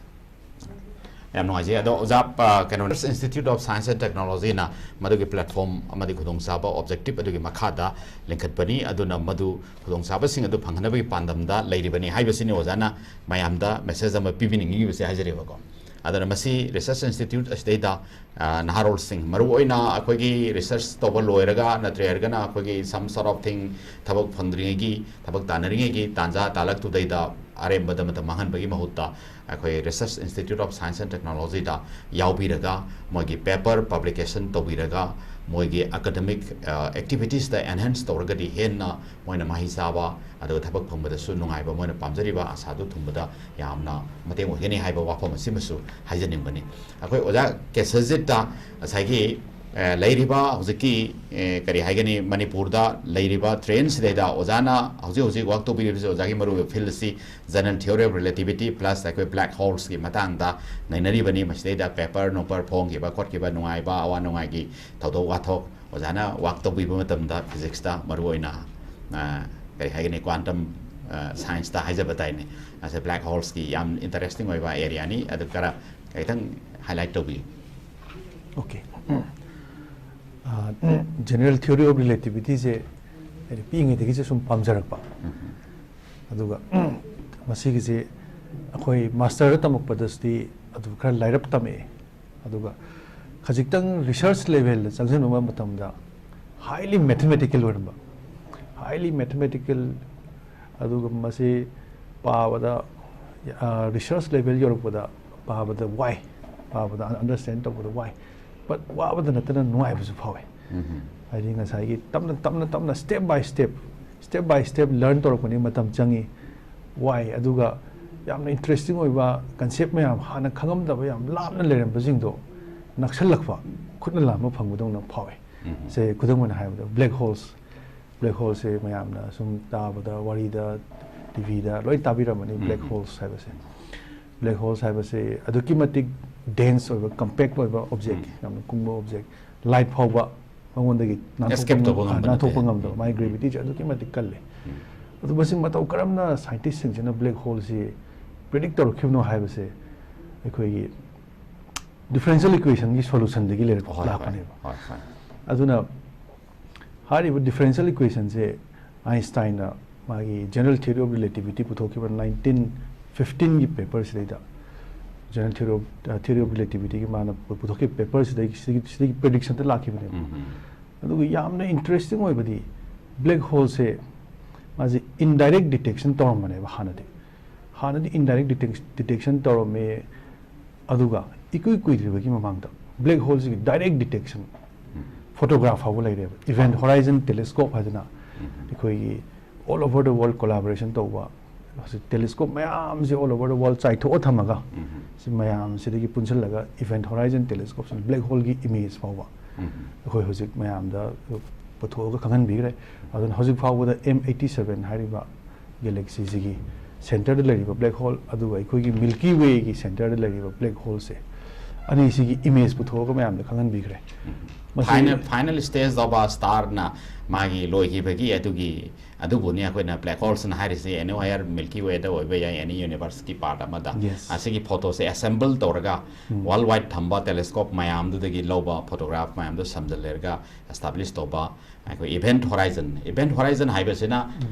ꯌꯥꯝ ꯅꯨꯡꯉꯥꯏꯖꯩ꯫ ꯑꯗꯣ ꯑꯣꯖꯥ, ꯑ, ꯀꯩꯅꯣ, Research Institute of Science and Technologyꯅ ꯃꯗꯨꯒꯤ platform ꯑꯃꯗꯤ ꯈꯨꯗꯣꯡꯆꯥꯕ objective ꯑꯗꯨꯒꯤ ꯃꯈꯥꯗ ꯂꯤꯡꯈꯠꯄꯅꯤ꯫ ꯑꯗꯨꯅ ꯃꯗꯨ ꯈꯨꯗꯣꯡꯆꯥꯕꯁꯤꯡ ꯑꯗꯨ ꯐꯪꯍꯟꯅꯕꯒꯤ ꯄꯥꯟꯗꯝꯗ ꯂꯩꯔꯤꯕꯅꯤ ꯍꯥꯏꯕꯁꯤꯅꯤ ꯑꯣꯖꯥꯅ ꯃꯌꯥꯝꯗ message ꯑꯃ ꯄꯤꯕꯤꯅꯤꯡꯉꯤꯕꯁꯦ ꯍꯥꯏꯖꯔꯤꯕꯀꯣ꯫ ꯑꯗꯨꯅ ꯃꯁꯤ research institute ꯑꯁꯤꯗꯩꯗ, ꯑ, ꯅꯍꯥꯔꯣꯜꯁꯤꯡ, ꯃꯔꯨꯑꯣꯏꯅ ꯑꯩꯈꯣꯏꯒꯤ research ꯇꯧꯕ ꯂꯣꯏꯔꯒ ꯅꯠꯇ꯭ꯔꯒꯅ ꯑꯩꯈꯣꯏꯒꯤ some sort of thing ꯊꯕꯛ ꯐꯪꯗ꯭ꯔꯤꯉꯩꯒꯤ, ꯊꯕꯛ ꯇꯥꯟꯅꯔꯤꯉꯩꯒꯤ ꯇꯥꯟꯖꯥ ꯇꯥꯜꯂꯛꯇꯨꯗꯩꯗ ꯑꯔꯦꯝꯕꯗ ꯃꯇꯝ ꯃꯥꯡꯍꯟꯕꯒꯤ ꯃꯍꯨꯠꯇ ꯑꯩꯈꯣꯏ Research Institute of Science and Technologyꯗ ꯌꯥꯎꯕꯤꯔꯒ ꯃꯣꯏꯒꯤ paper publication ꯇꯧꯕꯤꯔꯒ ꯃꯣꯏꯒꯤ academic, ꯑ, activitiesꯇ enhance ꯇꯧꯔꯒꯗꯤ ꯍꯦꯟꯅ ꯃꯣꯏꯅ ꯃꯍꯩ ꯆꯥꯕ ꯑꯗꯨꯒ ꯊꯕꯛ ꯐꯪꯕꯗꯁꯨ ꯅꯨꯡꯉꯥꯏꯕ, ꯃꯣꯏꯅ ꯄꯥꯝꯖꯔꯤꯕ ꯑꯁꯥꯗꯨ ꯊꯨꯡꯕꯗ ꯌꯥꯝꯅ ꯃꯇꯦꯡ ꯑꯣꯏꯒꯅꯤ ꯍꯥꯏꯕ ꯋꯥꯐꯝ ꯑꯁꯤꯃꯁꯨ ꯍꯥꯏꯖꯅꯤꯡꯕꯅꯤ꯫ ꯑꯩꯈꯣꯏ ꯑꯣꯖꯥ ꯀꯦꯁꯔꯖꯤꯠꯇ ꯉꯁꯥꯏꯒꯤ, ꯑ, ꯂꯩꯔꯤꯕ ꯍꯧꯖꯤꯛꯀꯤ, ꯑ, ꯀꯔꯤ ꯍꯥꯏꯒꯅꯤ, ꯃꯅꯤꯄꯨꯔꯗ ꯂꯩꯔꯤꯕ trendꯁꯤꯗꯩꯗ ꯑꯣꯖꯥꯅ ꯍꯧꯖꯤꯛ ꯍꯧꯖꯤꯛ work ꯇꯧꯕꯤꯔꯤꯕꯁꯤ ꯑꯣꯖꯥꯒꯤ ꯃꯔꯨꯑꯣꯏꯕ field ꯑꯁꯤ general theory of relativity plus ꯑꯩꯈꯣꯏ black holesꯀꯤ ꯃꯇꯥꯡꯗ ꯅꯩꯅꯔꯤꯕꯅꯤ꯫ ꯃꯁꯤꯗꯩꯗ paper ꯅꯨꯄꯔ ꯐꯣꯡꯈꯤꯕ ꯈꯣꯠꯈꯤꯕ, ꯅꯨꯡꯉꯥꯏꯕ ꯑꯋꯥ ꯅꯨꯡꯉꯥꯏꯒꯤ ꯊꯧꯗꯣꯛ ꯋꯥꯊꯣꯛ, ꯑꯣꯖꯥꯅ work ꯇꯧꯕꯤꯕ ꯃꯇꯝꯗ physicsꯇ ꯃꯔꯨꯑꯣꯏꯅ, ꯑ, ꯀꯔꯤ ꯍꯥꯏꯒꯅꯤ, quantum, ꯁꯥꯏꯟꯁꯇ ꯍꯥꯏꯖꯕ ꯇꯥꯏꯅꯦ꯫ ꯑꯁꯦ ꯕ꯭ꯂꯦꯛ ꯍꯣꯜꯁꯀꯤ ꯌꯥꯝ ꯏꯟꯇꯔꯦꯁꯇꯤꯡ ꯑꯣꯏꯕ ꯑꯦꯔꯤꯌꯥꯅꯤ꯫ ꯑꯗꯨ ꯈꯔ ꯈꯤꯇꯪ ꯍꯥꯏꯂꯥꯏꯠ ꯇꯧꯕꯤꯌꯨ꯫ ꯑꯣꯀꯦ꯫ ꯖꯦꯅꯔꯦꯜ ꯊꯤꯑꯣꯔꯤ ꯑꯣꯐ ꯔꯤꯂꯦꯇꯤꯚꯤꯇꯤꯁꯦ ꯑꯩꯅ ꯄꯤꯛꯏꯉꯩꯗꯒꯤꯁꯨ ꯁꯨꯝ ꯄꯥꯝꯖꯔꯛꯄ꯫ ꯑꯗꯨꯒ ꯃꯁꯤꯒꯤꯁꯤ ꯑꯩꯈꯣꯏ ꯃꯥꯁꯇꯔꯗ ꯇꯝꯃꯛꯄꯗꯁꯨꯗꯤ ꯑꯗꯨ ꯈꯔ ꯂꯥꯏꯔꯞ ꯇꯝꯃꯛꯑꯦ꯫ ꯑꯗꯨꯒ ꯈꯖꯤꯛꯇꯪ ꯔꯤꯁꯔꯁ ꯂꯦꯚꯦꯜꯗ ꯆꯪꯁꯤꯟꯕ ꯃꯇꯝꯗ ꯍꯥꯏꯂꯤ ꯃꯦꯊꯃꯦꯇꯤꯀꯦꯜ ꯑꯣꯏꯔꯝꯕ, ꯍꯥꯏꯂꯤ ꯃꯦꯊꯃꯦꯇꯤꯀꯦꯜ꯫ ꯑꯗꯨꯒ ꯃꯁꯤ ꯄꯥꯕꯗ, ꯔꯤꯁꯔꯁ ꯂꯦꯚꯦꯜ ꯌꯧꯔꯛꯄꯗ ꯄꯥꯕꯗ ꯋꯥꯏ, ꯄꯥꯕꯗ ꯑꯟꯗꯔꯁ꯭ꯇꯦꯟ ꯇꯧꯕꯗ ꯋꯥꯏ꯫ ꯕꯠ ꯋꯥꯕꯗ ꯅꯠꯇꯅ ꯅꯨꯡꯉꯥꯏꯕꯁꯨ ꯐꯥꯎꯋꯦ꯫ ꯍꯥꯏꯗꯤ ꯉꯁꯥꯏꯒꯤ ꯇꯞꯅ ꯇꯞꯅ ꯇꯞꯅ step by step, step by step learn ꯇꯧꯔꯛꯄꯅꯤ꯫ ꯃꯇꯝ ꯆꯪꯉꯤ, ꯋꯥꯏ꯫ ꯑꯗꯨꯒ ꯌꯥꯝꯅ ꯏꯟꯇꯔꯦꯁꯇꯤꯡ ꯑꯣꯏꯕ ꯀꯟꯁꯦꯞ ꯃꯌꯥꯝ, ꯍꯥꯟꯅ ꯈꯪꯉꯝꯗꯕ ꯌꯥꯝ ꯂꯥꯞꯅ ꯂꯩꯔꯝꯕꯁꯤꯡꯗꯣ ꯅꯛꯁꯜꯂꯛꯄ, ꯈꯨꯠꯅ ꯂꯥꯝꯕ ꯐꯪꯕꯗꯧꯅ ꯐꯥꯎꯋꯦ꯫ ꯁꯦ ꯈꯨꯗꯝ ꯑꯣꯏꯅ ꯍꯥꯏꯔꯕꯗ ꯕ꯭ꯂꯦꯛ ꯍꯣꯜꯁ꯫ ꯕ꯭ꯂꯦꯛ ꯍꯣꯜꯁꯦ ꯃꯌꯥꯝꯅ ꯁꯨꯝ ꯇꯥꯕꯗ, ꯋꯥꯔꯤꯗ, ꯇꯤ ꯚꯤꯗ ꯂꯣꯏ ꯇꯥꯕꯤꯔꯝꯃꯅꯤ꯫ ꯕ꯭ꯂꯦꯛ ꯍꯣꯜꯁ ꯍꯥꯏꯕꯁꯦ, ꯕ꯭ꯂꯦꯛ ꯍꯣꯜꯁ ꯍꯥꯏꯕꯁꯦ ꯑꯗꯨꯛꯀꯤ ꯃꯇꯤꯛ ꯗꯦꯟꯁ ꯑꯣꯏꯕ, ꯀꯝꯄꯦꯛ ꯑꯣꯏꯕ ꯑꯣꯕꯖꯦꯛ, ꯌꯥꯝꯅ ꯀꯨꯡꯕ ꯑꯣꯕꯖꯦꯛ꯫ ꯂꯥꯏꯠ ꯐꯥꯎꯕ ꯃꯉꯣꯟꯗꯒꯤ ꯅꯥꯟꯊꯣꯛꯄ Escape ꯇꯧꯕ ꯉꯝ-, ꯉꯝꯕ ꯅꯥꯟꯊꯣꯛꯄ ꯅꯠꯇꯦ꯫ ꯉꯝꯗꯕ, ꯃꯥꯒꯤ ꯒ꯭ꯔꯦꯚꯤꯇꯤꯁꯦ ꯑꯗꯨꯛꯀꯤ ꯃꯇꯤꯛ ꯀꯜꯂꯦ꯫ ꯑꯗꯨ ꯃꯁꯤ ꯃꯇꯧ ꯀꯔꯝꯅ ꯁꯥꯏꯟꯇꯤꯁꯁꯤꯡꯁꯤꯅ ꯕ꯭ꯂꯦꯛ ꯍꯣꯜꯁꯤ ꯄ꯭ꯔꯤꯗꯤꯛ ꯇꯧꯔꯛꯈꯤꯕꯅꯣ ꯍꯥꯏꯕꯁꯦ ꯑꯩꯈꯣꯏꯒꯤ ꯗꯤꯐ꯭ꯔꯦꯟꯁꯤꯌꯦꯜ ꯏꯀ꯭ꯋꯦꯁꯟꯒꯤ ꯁꯣꯂꯨꯁꯟꯗꯒꯤ ꯂꯩꯔꯛ-, ꯍꯣꯏ, ꯍꯣꯏ, ꯂꯥꯛꯄꯅꯦꯕ꯫ ꯍꯣꯏ, ꯍꯣꯏ꯫ ꯑꯗꯨꯅ ꯍꯥꯏꯔꯤꯕ ꯗꯤꯐ꯭ꯔꯦꯟꯁꯤꯌꯦꯜ ꯏꯀ꯭ꯋꯦꯁꯟꯁꯦ ꯑꯥꯏꯟꯁꯇꯥꯏꯟꯅ ꯃꯥꯒꯤ ꯖꯦꯅꯔꯦꯜ ꯊꯤꯑꯣꯔꯤ ꯑꯣꯐ ꯔꯤꯂꯦꯇꯤꯚꯤꯇꯤ ꯄꯨꯊꯣꯛꯈꯤꯕ ꯅꯥꯏꯟꯇꯤꯟ ꯐꯤꯐꯇꯤꯟꯒꯤ ꯄꯦꯄꯔꯁꯤꯗꯩꯗ, general theory of, theory of ꯔꯤꯂꯦꯇꯤꯚꯤꯇꯤꯒꯤ ꯃꯥꯅ ꯄꯨ-, ꯄꯨꯊꯣꯛꯈꯤꯕ ꯄꯦꯄꯔꯁꯤꯗꯒꯤ, ꯁꯤꯗꯒꯤ, ꯁꯤꯗꯒꯤ ꯄ꯭ꯔꯤꯗꯤꯛꯁꯟꯗ ꯂꯥꯛꯈꯤꯕꯅꯦꯕ꯫ ꯑꯗꯨꯒ ꯌꯥꯝꯅ ꯏꯟꯇꯔꯦꯁꯇꯤꯡ ꯑꯣꯏꯕꯗꯤ ꯕ꯭ꯂꯦꯛ ꯍꯣꯜꯁꯦ ꯃꯥꯁꯦ ꯏꯟꯗꯥꯏꯔꯦꯛ ꯗꯤꯇꯦꯛꯁꯟ ꯇꯧꯔꯝꯕꯅꯦꯕ ꯍꯥꯟꯅꯗꯤ꯫ ꯍꯥꯟꯅꯗꯤ ꯏꯟꯗꯥꯏꯔꯦꯛ ꯗꯤꯇꯦꯛꯁꯟ ꯇꯧꯔꯝꯃꯦ꯫ ꯑꯗꯨꯒ ꯏꯀꯨꯏ ꯀꯨꯏꯗ꯭ꯔꯤꯕꯒꯤ ꯃꯃꯥꯡꯗ ꯕ꯭ꯂꯦꯛ ꯍꯣꯜꯁꯤꯒꯤ ꯗꯥꯏꯔꯦꯛ ꯗꯤꯇꯦꯛꯁꯟ ꯐꯣꯇꯣꯒ꯭ꯔꯥꯐ ꯐꯥꯎꯕ ꯂꯩꯔꯦꯕ꯫ ꯏꯚꯦꯟꯠ ꯍꯣꯔꯥꯏꯖꯟ ꯇꯦꯂꯦꯁꯀꯣꯞ ꯍꯥꯏꯗꯅ ꯑꯩꯈꯣꯏꯒꯤ all over the world collaboration ꯇꯧꯕ ꯍꯧꯖꯤꯛ ꯇꯦꯂꯦꯁꯀꯣꯞ ꯃꯌꯥꯝꯁꯦ all over the world ꯆꯥꯏꯊꯣꯛꯑ ꯊꯝꯃꯒ ꯁꯤ ꯃꯌꯥꯝꯁꯤꯗꯒꯤ ꯄꯨꯟꯁꯤꯜꯂꯒ ꯏꯚꯦꯟꯠ ꯍꯣꯔꯥꯏꯖꯟ ꯇꯦꯂꯦꯁꯀꯣꯞꯁꯤꯅ ꯕ꯭ꯂꯦꯛ ꯍꯣꯜꯒꯤ ꯏꯃꯦꯖ ꯐꯥꯎꯕ ꯑꯩꯈꯣꯏ ꯍꯧꯖꯤꯛ ꯃꯌꯥꯝꯗ ꯄꯨꯊꯣꯛꯑꯒ ꯈꯪꯍꯟꯕꯤꯈ꯭ꯔꯦ꯫ ꯑꯗꯨꯅ ꯍꯧꯖꯤꯛ ꯐꯥꯎꯕꯗ ꯑꯦꯝ ꯑꯩꯠꯇꯤ ꯁꯚꯦꯟ ꯍꯥꯏꯔꯤꯕ ꯒꯦꯂꯦꯛꯁꯤꯁꯤꯒꯤ ꯁꯦꯟꯇꯔꯗ ꯂꯩꯔꯤꯕ ꯕ꯭ꯂꯦꯛ ꯍꯣꯜ, ꯑꯗꯨꯒ ꯑꯩꯈꯣꯏꯒꯤ ꯃꯤꯜꯀꯤ ꯋꯦꯒꯤ ꯁꯦꯟꯇꯔꯗ ꯂꯩꯔꯤꯕ ꯕ꯭ꯂꯦꯛ ꯍꯣꯜꯁꯦ, ꯑꯅꯤꯁꯤꯒꯤ ꯏꯃꯦꯖ ꯄꯨꯊꯣꯛꯑꯒ ꯃꯌꯥꯝꯗ ꯈꯪꯍꯟꯕꯤꯈ꯭ꯔꯦ꯫ ꯃꯁꯤ ꯐꯥꯏꯅꯦꯜ ꯐꯥꯏꯅꯦꯜ ꯁ꯭ꯇꯦꯖ ꯌꯧꯕ ꯁ꯭ꯇꯥꯔꯅ ꯃꯥꯒꯤ ꯂꯣꯏꯈꯤꯕꯒꯤ ꯑꯗꯨꯒꯤ ꯑꯗꯨꯕꯨꯅꯤ ꯑꯩꯈꯣꯏꯅ ꯕ꯭ꯂꯦꯛ ꯍꯣꯜꯁꯅ ꯍꯥꯏꯔꯤꯁꯤ꯫ ꯑꯦꯟ ꯑꯣ ꯑꯥꯏ ꯑꯥꯔ ꯃꯤꯜꯀꯤ ꯋꯦꯗ ꯑꯣꯏꯕ ꯌꯥꯏ, ꯑꯦꯅꯤ ꯌꯨꯅꯤꯚꯔꯁꯀꯤ ꯄꯥꯔꯠ ꯑꯃꯗ꯫ Yes. ꯑꯁꯤꯒꯤ ꯐꯣꯇꯣꯁꯦ ꯑꯦꯁꯦꯝꯕꯜ ꯇꯧꯔꯒ ꯎꯝ. ꯋꯥꯔꯜ ꯋꯥꯏꯗ ꯊꯝꯕ ꯇꯦꯂꯦꯁꯀꯣꯞ ꯃꯌꯥꯝꯗꯨꯗꯒꯤ ꯂꯧꯕ ꯐꯣꯇꯣꯒ꯭ꯔꯥꯐ ꯃꯌꯥꯝꯗꯨ ꯁꯝꯖꯜꯂꯔꯒ ꯑꯦꯁꯇꯥꯕ꯭ꯂꯤꯁ ꯇꯧꯕ ꯑꯩꯈꯣꯏ ꯏꯚꯦꯟꯠ ꯍꯣꯔꯥꯏꯖꯟ꯫ ꯏꯚꯦꯟꯠ ꯍꯣꯔꯥꯏꯖꯟ ꯍꯥꯏꯕꯁꯤꯅ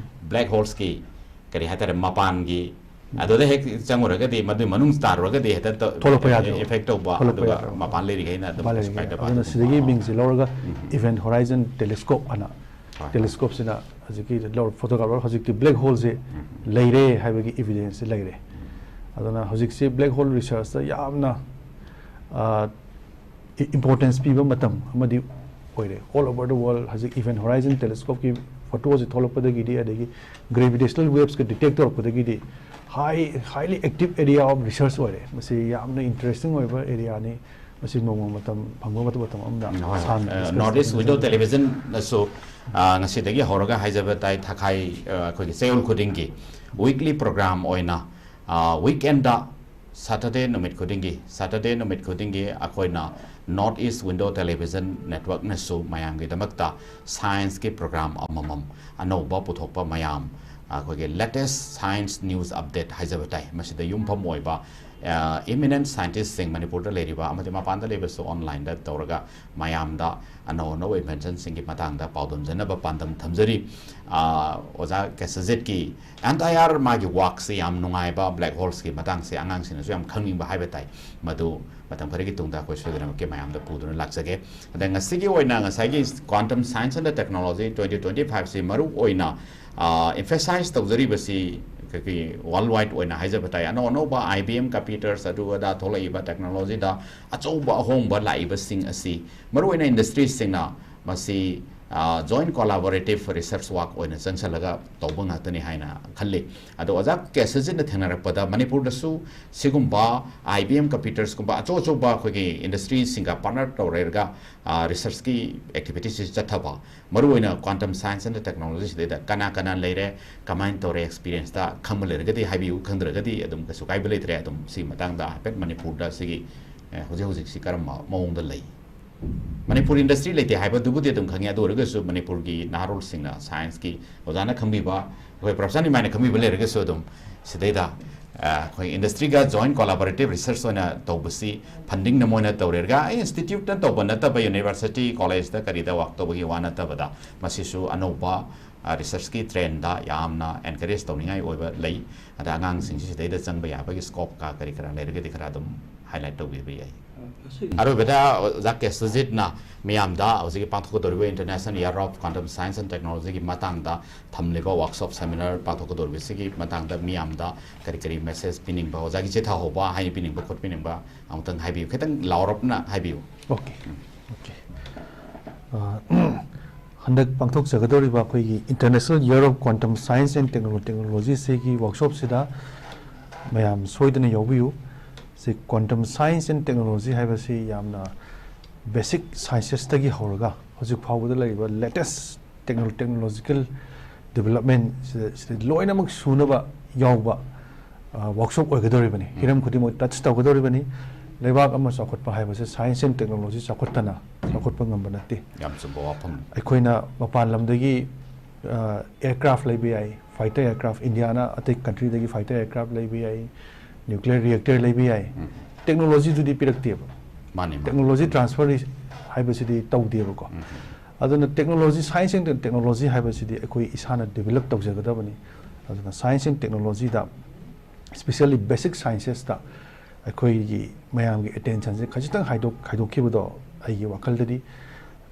ꯕ꯭ꯂꯦꯛ ꯍꯣꯜꯁꯀꯤ ꯀꯔꯤ ꯍꯥꯏꯇꯥꯔꯦ, ꯃꯄꯥꯟꯒꯤ ꯑꯗꯨꯗ ꯍꯦꯛ ꯆꯪꯉꯨꯔꯒꯗꯤ ꯃꯗꯨꯏ ꯃꯅꯨꯡ ꯇꯥꯔꯨꯔꯒꯗꯤ ꯍꯦꯛꯇ ꯇ- ꯊꯣꯛꯂꯛꯄ ꯌꯥꯗꯕ. ꯏꯐꯦꯛ ꯇꯧꯕ, ꯊꯣꯛꯂꯛꯄ ꯑꯗꯨꯒ ꯌꯥꯗꯕ. ꯃꯄꯥꯟ ꯂꯩꯔꯤꯈꯩꯅ ꯑꯗꯨꯝ ꯃꯄꯥꯟ ꯀꯩꯁꯨ ꯂꯩꯔꯤꯈꯩ. ꯀꯥꯏꯗꯕ ꯑꯗꯨꯅ ꯑꯗꯨꯝ. ꯁꯤꯗꯒꯤ ꯃꯤꯡꯁꯦ ꯂꯧꯔꯒ ꯏꯚꯦꯟꯠ ꯍꯣꯔꯥꯏꯖꯟ ꯇꯦꯂꯦꯁꯀꯣꯞ ꯑꯅ ꯍꯣꯏ. ꯇꯦꯂꯦꯁꯀꯣꯞꯁꯤꯅ ꯍꯧꯖꯤꯛꯀꯤ ꯂꯧꯔ ꯐꯣꯇꯣꯒ꯭ꯔꯥꯐꯔ ꯍꯧꯖꯤꯛꯇꯤ ꯕ꯭ꯂꯦꯛ ꯍꯣꯜꯁꯦ ꯂꯩꯔꯦ ꯍꯥꯏꯕꯒꯤ ꯏꯚꯤꯗꯦꯟꯁꯁꯦ ꯂꯩꯔꯦ꯫ ꯑꯗꯨꯅ ꯍꯧꯖꯤꯛꯁꯦ ꯕ꯭ꯂꯦꯛ ꯍꯣꯜ ꯔꯤꯁꯔꯁꯇ ꯌꯥꯝꯅ ꯏꯝꯄꯣꯔꯇꯦꯟꯁ ꯄꯤꯕ ꯃꯇꯝ ꯑꯃꯗꯤ ꯑꯣꯏꯔꯦ꯫ All over the world ꯍꯧꯖꯤꯛ ꯏꯚꯦꯟꯠ ꯍꯣꯔꯥꯏꯖꯟ ꯇꯦꯂꯦꯁꯀꯣꯞꯀꯤ ꯐꯣꯇꯣꯁꯦ ꯊꯣꯛꯂꯛꯄꯗꯒꯤꯗꯤ, ꯑꯗꯒꯤ ꯒ꯭ꯔꯦꯚꯤꯇꯦꯁꯅꯦꯜ ꯋꯦꯚꯁꯀ ꯗꯤꯇꯦꯛ ꯇꯧꯔꯛꯄꯗꯒꯤꯗꯤ, high highly active area of research ꯑꯣꯏꯔꯦ꯫ ꯃꯁꯤ ꯌꯥꯝꯅ ꯏꯟꯇꯔꯦꯁꯇꯤꯡ ꯑꯣꯏꯕ ꯑꯦꯔꯤꯌꯥꯅꯤ꯫ ꯃꯁꯤ ꯅꯣꯡꯃ ꯃꯇꯝ ꯐꯪꯕ ꯃꯇꯝ ꯃꯇꯝ ꯑꯃꯗ ꯁꯥꯡꯅ ꯗꯤꯁꯀꯁ ꯅꯣꯔꯠ ꯏꯁ ꯋꯤꯟꯗꯣ ꯇꯧꯖꯒꯦ꯫ ꯇꯦꯂꯤꯚꯤꯖꯟꯅꯁꯨ ꯉꯁꯤꯗꯒꯤ ꯍꯧꯔꯒ ꯍꯥꯏꯖꯕ ꯇꯥꯏ, ꯊꯥꯈꯥꯏ ꯑ, ꯑꯩꯈꯣꯏꯒꯤ ꯆꯌꯣꯜ ꯈꯨꯗꯤꯡꯒꯤ ꯋꯤꯛꯂꯤ ꯄ꯭ꯔꯣꯒ꯭ꯔꯥꯝ ꯑꯣꯏꯅ ꯋꯤꯛ ꯑꯦꯟꯗ ꯁꯇꯔꯗꯦ ꯅꯨꯃꯤꯠ ꯈꯨꯗꯤꯡꯒꯤ ꯁꯇꯔꯗꯦ ꯅꯨꯃꯤꯠ ꯈꯨꯗꯤꯡꯒꯤ ꯑꯩꯈꯣꯏꯅ ꯅꯣꯔꯠ ꯏꯁ ꯋꯤꯟꯗꯣ ꯇꯦꯂꯤꯚꯤꯖꯟ ꯅꯦꯠꯋꯔꯛꯅꯁꯨ ꯃꯌꯥꯝꯒꯤꯗꯃꯛꯇ ꯁꯥꯏꯟꯁꯀꯤ ꯄ꯭ꯔꯣꯒ꯭ꯔꯥꯝ ꯑꯃꯃꯝ, ꯑꯅꯧꯕ ꯄꯨꯊꯣꯛꯄ ꯃꯌꯥꯝ, ꯑꯩꯈꯣꯏꯒꯤ ꯂꯦꯇꯦꯁ ꯁꯥꯏꯟꯁ ꯅ꯭ꯌꯨꯁ ꯑꯞꯗꯦꯠ ꯍꯥꯏꯖꯕ ꯇꯥꯏ, ꯃꯁꯤꯗ ꯌꯨꯝꯐꯝ ꯑꯣꯏꯕ ꯏꯃꯤꯅꯦꯟꯠ ꯁꯥꯏꯟꯇꯤꯁꯁꯤꯡ ꯃꯅꯤꯄꯨꯔꯗ ꯂꯩꯔꯤꯕ ꯑꯃꯗꯤ ꯃꯄꯥꯟꯗ ꯂꯩꯕꯁꯨ ꯑꯣꯟꯂꯥꯏꯟꯗ ꯇꯧꯔꯒ ꯃꯌꯥꯝꯗ ꯑꯅꯧ ꯑꯅꯧꯕ ꯏꯟꯚꯦꯟꯁꯟꯁꯤꯡꯒꯤ ꯃꯇꯥꯡꯗ ꯄꯥꯎꯗꯝꯖꯅꯕ ꯄꯥꯟꯗꯝ ꯊꯝꯖꯔꯤ꯫ ꯑ, ꯑꯣꯖꯥ ꯀꯦꯁꯖꯤꯠꯀꯤ ꯑꯦꯟꯇꯥꯌꯔ ꯃꯥꯒꯤ ꯋꯥꯛꯁꯤ ꯌꯥꯝ ꯅꯨꯡꯉꯥꯏꯕ, ꯕ꯭ꯂꯦꯛ ꯍꯣꯜꯁꯀꯤ ꯃꯇꯥꯡꯁꯦ ꯑꯉꯥꯡꯁꯤꯡꯅꯁꯨ ꯌꯥꯝ ꯈꯪꯅꯤꯡꯕ ꯍꯥꯏꯕ ꯇꯥꯏ꯫ ꯃꯗꯨ ꯃꯇꯝ ꯈꯔꯒꯤ ꯇꯨꯡꯗ ꯑꯩꯈꯣꯏ ꯁꯣꯏꯗꯅꯃꯛꯀꯤ ꯃꯌꯥꯝꯗ ꯄꯨꯗꯨꯅ ꯂꯥꯛꯆꯒꯦ꯫ ꯑꯗ ꯉꯁꯤꯒꯤ ꯑꯣꯏꯅ ꯉꯁꯥꯏꯒꯤ quantum science and technology twenty twenty five ꯁꯤ ꯃꯔꯨ ꯑꯣꯏꯅ emphasize ꯇꯧꯖꯔꯤꯕꯁꯤ ꯑꯩꯈꯣꯏꯒꯤ ꯋꯥꯔꯜ ꯋꯥꯏꯗ ꯑꯣꯏꯅ ꯍꯥꯏꯖꯕ ꯇꯥꯏ꯫ ꯑꯅꯧ ꯑꯅꯧꯕ I B M computers ꯑꯗꯨ ꯑꯗꯥ ꯊꯣꯛꯂꯛꯏꯕ ꯇꯦꯛꯅꯣꯂꯣꯖꯤꯗ ꯑꯆꯧꯕ ꯑꯍꯣꯡꯕ ꯂꯥꯛꯏꯕꯁꯤꯡ ꯑꯁꯤ ꯃꯔꯨꯑꯣꯏꯅ ꯏꯟꯗꯁꯇ꯭ꯔꯤꯁꯤꯡꯅ ꯃꯁꯤ joint collaborative research work ꯑꯣꯏꯅ ꯆꯪꯁꯜꯂꯒ ꯇꯧꯕ ꯉꯥꯛꯇꯅꯤ ꯍꯥꯏꯅ ꯈꯜꯂꯤ꯫ ꯑꯗꯣ ꯑꯣꯖꯥ ꯀꯦꯁꯖꯤꯠꯅ ꯊꯦꯡꯅꯔꯛꯄꯗ ꯃꯅꯤꯄꯨꯔꯗꯁꯨ ꯁꯤꯒꯨꯝꯕ I B M computersꯀꯨꯝꯕ ꯑꯆꯧ ꯑꯆꯧꯕ ꯑꯩꯈꯣꯏꯒꯤ ꯏꯟꯗꯁꯇ꯭ꯔꯤꯁꯤꯡꯒ ꯄꯥꯔꯠꯅꯔ ꯇꯧꯔꯒ ꯔꯤꯁꯔꯁꯀꯤ ꯑꯦꯛꯇꯤꯚꯤꯇꯤꯁꯁꯤ ꯆꯠꯊꯕ, ꯃꯔꯨꯑꯣꯏꯅ quantum science and technology ꯁꯤꯗꯩꯗ ꯀꯅꯥ ꯀꯅꯥ ꯂꯩꯔꯦ, ꯀꯃꯥꯏꯅ ꯇꯧꯔꯦ, ꯑꯦꯛꯁꯄꯤꯔꯤꯌꯦꯟꯁꯇ ꯈꯪꯕ ꯂꯩꯔꯒꯗꯤ ꯍꯥꯏꯕꯤꯌꯨ, ꯈꯪꯗ꯭ꯔꯒꯗꯤ ꯑꯗꯨꯝ ꯀꯩꯁꯨ ꯀꯥꯏꯕ ꯂꯩꯇ꯭ꯔꯦ꯫ ꯑꯗꯨꯝ ꯁꯤ ꯃꯇꯥꯡꯗ ꯍꯥꯏꯐꯦꯠ ꯃꯅꯤꯄꯨꯔꯗ ꯁꯤꯒꯤ ꯑꯦ, ꯍꯧꯖꯤꯛ ꯍꯧꯖꯤꯛꯁꯤ ꯀꯔꯝꯕ ꯃꯑꯣꯡꯗ ꯂꯩ? ꯃꯅꯤꯄꯨꯔ ꯏꯟꯗꯁꯇ꯭ꯔꯤ ꯂꯩꯇꯦ ꯍꯥꯏꯕꯗꯨꯕꯨꯗꯤ ꯑꯗꯨꯝ ꯈꯪꯉꯤ, ꯑꯗꯨ ꯑꯣꯏꯔꯒꯁꯨ ꯃꯅꯤꯄꯨꯔꯒꯤ ꯅꯍꯥꯔꯣꯜꯁꯤꯡꯅ, ꯁꯥꯏꯟꯁꯀꯤ ꯑꯣꯖꯥꯅ ꯈꯪꯕꯤꯕ, ꯑꯩꯈꯣꯏ ꯄ꯭ꯔꯣꯐꯦꯁꯔ ꯏꯃꯥꯏꯅ ꯈꯪꯕꯤꯕ ꯂꯩꯔꯒꯁꯨ, ꯑꯗꯨꯝ ꯁꯤꯗꯩꯗ, ꯑ, ꯑꯩꯈꯣꯏ ꯏꯟꯗꯁꯇ꯭ꯔꯤꯒ ꯖꯣꯏꯟ ꯀꯣꯂꯥꯕꯣꯔꯦꯇꯤꯞ ꯔꯤꯁꯔꯁ ꯑꯣꯏꯅ ꯇꯧꯕꯁꯤ ꯐꯟꯗꯤꯡꯅ ꯃꯣꯏꯅ ꯇꯧꯔꯦꯔꯒ, ꯑꯩ ꯏꯟꯁꯇꯤꯇ꯭ꯌꯨꯠꯅ ꯇꯧꯕ ꯅꯠꯇꯕ, ꯌꯨꯅꯤꯚꯔꯁꯤꯇꯤ, ꯀꯣꯂꯦꯖꯇ ꯀꯔꯤꯗ ꯋꯥꯛ ꯇꯧꯕꯒꯤ ꯋꯥ ꯅꯠꯇꯕꯗ, ꯃꯁꯤꯁꯨ ꯑꯅꯧꯕ, ꯑ, ꯔꯤꯁꯔꯁꯀꯤ ꯇ꯭ꯔꯦꯟꯗ ꯌꯥꯝꯅ ꯑꯦꯟꯀꯔꯦꯖ ꯇꯧꯅꯤꯡꯉꯥꯏ ꯑꯣꯏꯕ ꯂꯩ꯫ ꯑꯗ ꯑꯉꯥꯡꯁꯤꯡꯁꯤ ꯁꯤꯗꯩꯗ ꯆꯪꯕ ꯌꯥꯕꯒꯤ ꯁ꯭ꯀꯣꯞꯀ ꯀꯔꯤ ꯀꯔꯥ ꯂꯩꯔꯒꯗꯤ ꯈꯔ ꯑꯗꯨꯝ ꯍꯥꯏꯂꯥꯏꯠ ꯇꯧꯕꯤꯕ ꯌꯥꯏ꯫ ꯑꯔꯣꯏꯕꯗ ꯑꯣꯖꯥ ꯀꯦ ꯁꯨꯖꯤꯠꯅ ꯃꯤꯌꯥꯝꯗ ꯍꯧꯖꯤꯛꯀꯤ ꯄꯥꯡꯊꯣꯛꯀꯗꯧꯔꯤꯕ International Year of Quantum Science and Technologyꯒꯤ ꯃꯇꯥꯡꯗ ꯊꯝꯂꯤꯕ ꯋꯥꯔꯛꯁꯣꯞ ꯁꯦꯃꯤꯅꯥꯔ ꯄꯥꯡꯊꯣꯛꯀꯗꯧꯔꯤꯕꯁꯤꯒꯤ ꯃꯇꯥꯡꯗ ꯃꯤꯌꯥꯝꯗ ꯀꯔꯤ ꯀꯔꯤ ꯃꯦꯁꯦꯖ ꯄꯤꯅꯤꯡꯕ, ꯑꯣꯖꯥꯒꯤ ꯆꯤꯊꯍꯧꯕ, ꯍꯥꯏꯕꯤꯅꯤꯡꯕ ꯈꯣꯠꯄꯤꯅꯤꯡꯕ ꯑꯃꯨꯛꯇꯪ ꯍꯥꯏꯕꯤꯌꯨ, ꯈꯤꯇꯪ ꯂꯥꯎꯔꯞꯅ ꯍꯥꯏꯕꯤꯌꯨ꯫ Okay, okay. ꯑ, ꯍꯟꯗꯛ ꯄꯥꯡꯊꯣꯛꯆꯒꯗꯧꯔꯤꯕ ꯑꯩꯈꯣꯏꯒꯤ International Year of Quantum Science and Techno-, Technologyꯁꯤꯒꯤ ꯋꯥꯔꯛꯁꯣꯞꯁꯤꯗ ꯃꯌꯥꯝ ꯁꯣꯏꯗꯅ ꯌꯥꯎꯕꯤꯌꯨ꯫ ꯁꯤ quantum science and technology ꯍꯥꯏꯕꯁꯤ ꯌꯥꯝꯅ ꯕꯦꯁꯤꯛ ꯁꯥꯏꯟꯁꯦꯁꯇꯒꯤ ꯍꯧꯔꯒ ꯍꯧꯖꯤꯛ ꯐꯥꯎꯕꯗ ꯂꯩꯔꯤꯕ ꯂꯦꯇꯦꯁ ꯇꯦꯛꯅꯣ-, ꯇꯦꯛꯅꯣꯂꯣꯖꯤꯀꯦꯜ ꯗꯤꯕꯦꯂꯞꯃꯦꯟ ꯁꯤꯗ, ꯁꯤꯗ ꯂꯣꯏꯅꯃꯛ ꯁꯨꯅꯕ ꯌꯥꯎꯕ, ꯑ, ꯋꯥꯔꯛꯁꯣꯞ ꯑꯣꯏꯒꯗꯧꯔꯤꯕꯅꯤ꯫ ꯎꯝ꯫ ꯍꯤꯔꯝ ꯈꯨꯗꯤꯡꯃꯛ ꯇꯆ ꯇꯧꯒꯗꯧꯔꯤꯕꯅꯤ꯫ ꯂꯩꯕꯥꯛ ꯑꯃ ꯆꯥꯎꯈꯠꯄ ꯍꯥꯏꯕꯁꯦ ꯁꯥꯏꯟꯁ ꯑꯦꯟ ꯇꯦꯛꯅꯣꯂꯣꯖꯤ ꯆꯥꯎꯈꯠꯇꯅ ꯆꯥꯎꯈꯠꯄ ꯉꯝꯕ ꯅꯠꯇꯦ꯫ ꯌꯥꯝ ꯆꯨꯝꯕ ꯋꯥꯐꯝ꯫ ꯑꯩꯈꯣꯏꯅ ꯃꯄꯥꯟ ꯂꯝꯗꯒꯤ, ꯑ, ꯑꯦꯌꯔꯀ꯭ꯔꯥꯐ ꯂꯩꯕ ꯌꯥꯏ, ꯐꯥꯏꯇꯔ ꯑꯦꯌꯔꯀ꯭ꯔꯥꯐ, ꯏꯟꯗꯤꯌꯥꯅ ꯑꯇꯩ ꯀꯟꯇ꯭ꯔꯤꯗꯒꯤ ꯐꯥꯏꯇꯔ ꯑꯦꯌꯔꯀ꯭ꯔꯥꯐ ꯂꯩꯕ ꯌꯥꯏ, ꯅ꯭ꯌꯨꯀ꯭ꯂꯤꯌꯔ ꯔꯤꯌꯦꯛꯇꯔ ꯂꯩꯕ ꯌꯥꯏ꯫ ꯎꯝ꯫ ꯇꯦꯛꯅꯣꯂꯣꯖꯤꯗꯨꯗꯤ ꯄꯤꯔꯛꯇꯦꯕ꯫ ꯃꯥꯅꯤ, ꯃꯥꯅꯤ꯫ ꯇꯦꯛꯅꯣꯂꯣꯖꯤ ꯇ꯭ꯔꯥꯟꯁꯐꯔ ꯍꯥꯏꯕꯁꯤꯗꯤ ꯇꯧꯗꯦꯕꯀꯣ꯫ ꯎꯝ꯫ ꯑꯗꯨꯅ ꯇꯦꯛꯅꯣꯂꯣꯖꯤ, ꯁꯥꯏꯟꯁ ꯑꯦꯟ ꯇꯦꯛꯅꯣꯂꯣꯖꯤ ꯍꯥꯏꯕꯁꯤꯗꯤ ꯑꯩꯈꯣꯏ ꯏꯁꯥꯅ ꯗꯤꯕꯦꯂꯞ ꯇꯧꯖꯒꯗꯕꯅꯤ꯫ ꯑꯗꯨꯅ ꯁꯥꯏꯟꯁ ꯑꯦꯟ ꯇꯦꯛꯅꯣꯂꯣꯖꯤꯗ, especially basic sciencesꯇ ꯑꯩꯈꯣꯏꯒꯤ ꯃꯌꯥꯝꯒꯤ ꯑꯦꯇꯦꯟꯁꯟꯁꯦ ꯈꯖꯤꯛꯇꯪ ꯍꯥꯏꯗꯣꯛ-, ꯈꯥꯏꯗꯣꯛꯈꯤꯕꯗꯣ ꯑꯩꯒꯤ ꯋꯥꯈꯜꯗꯗꯤ,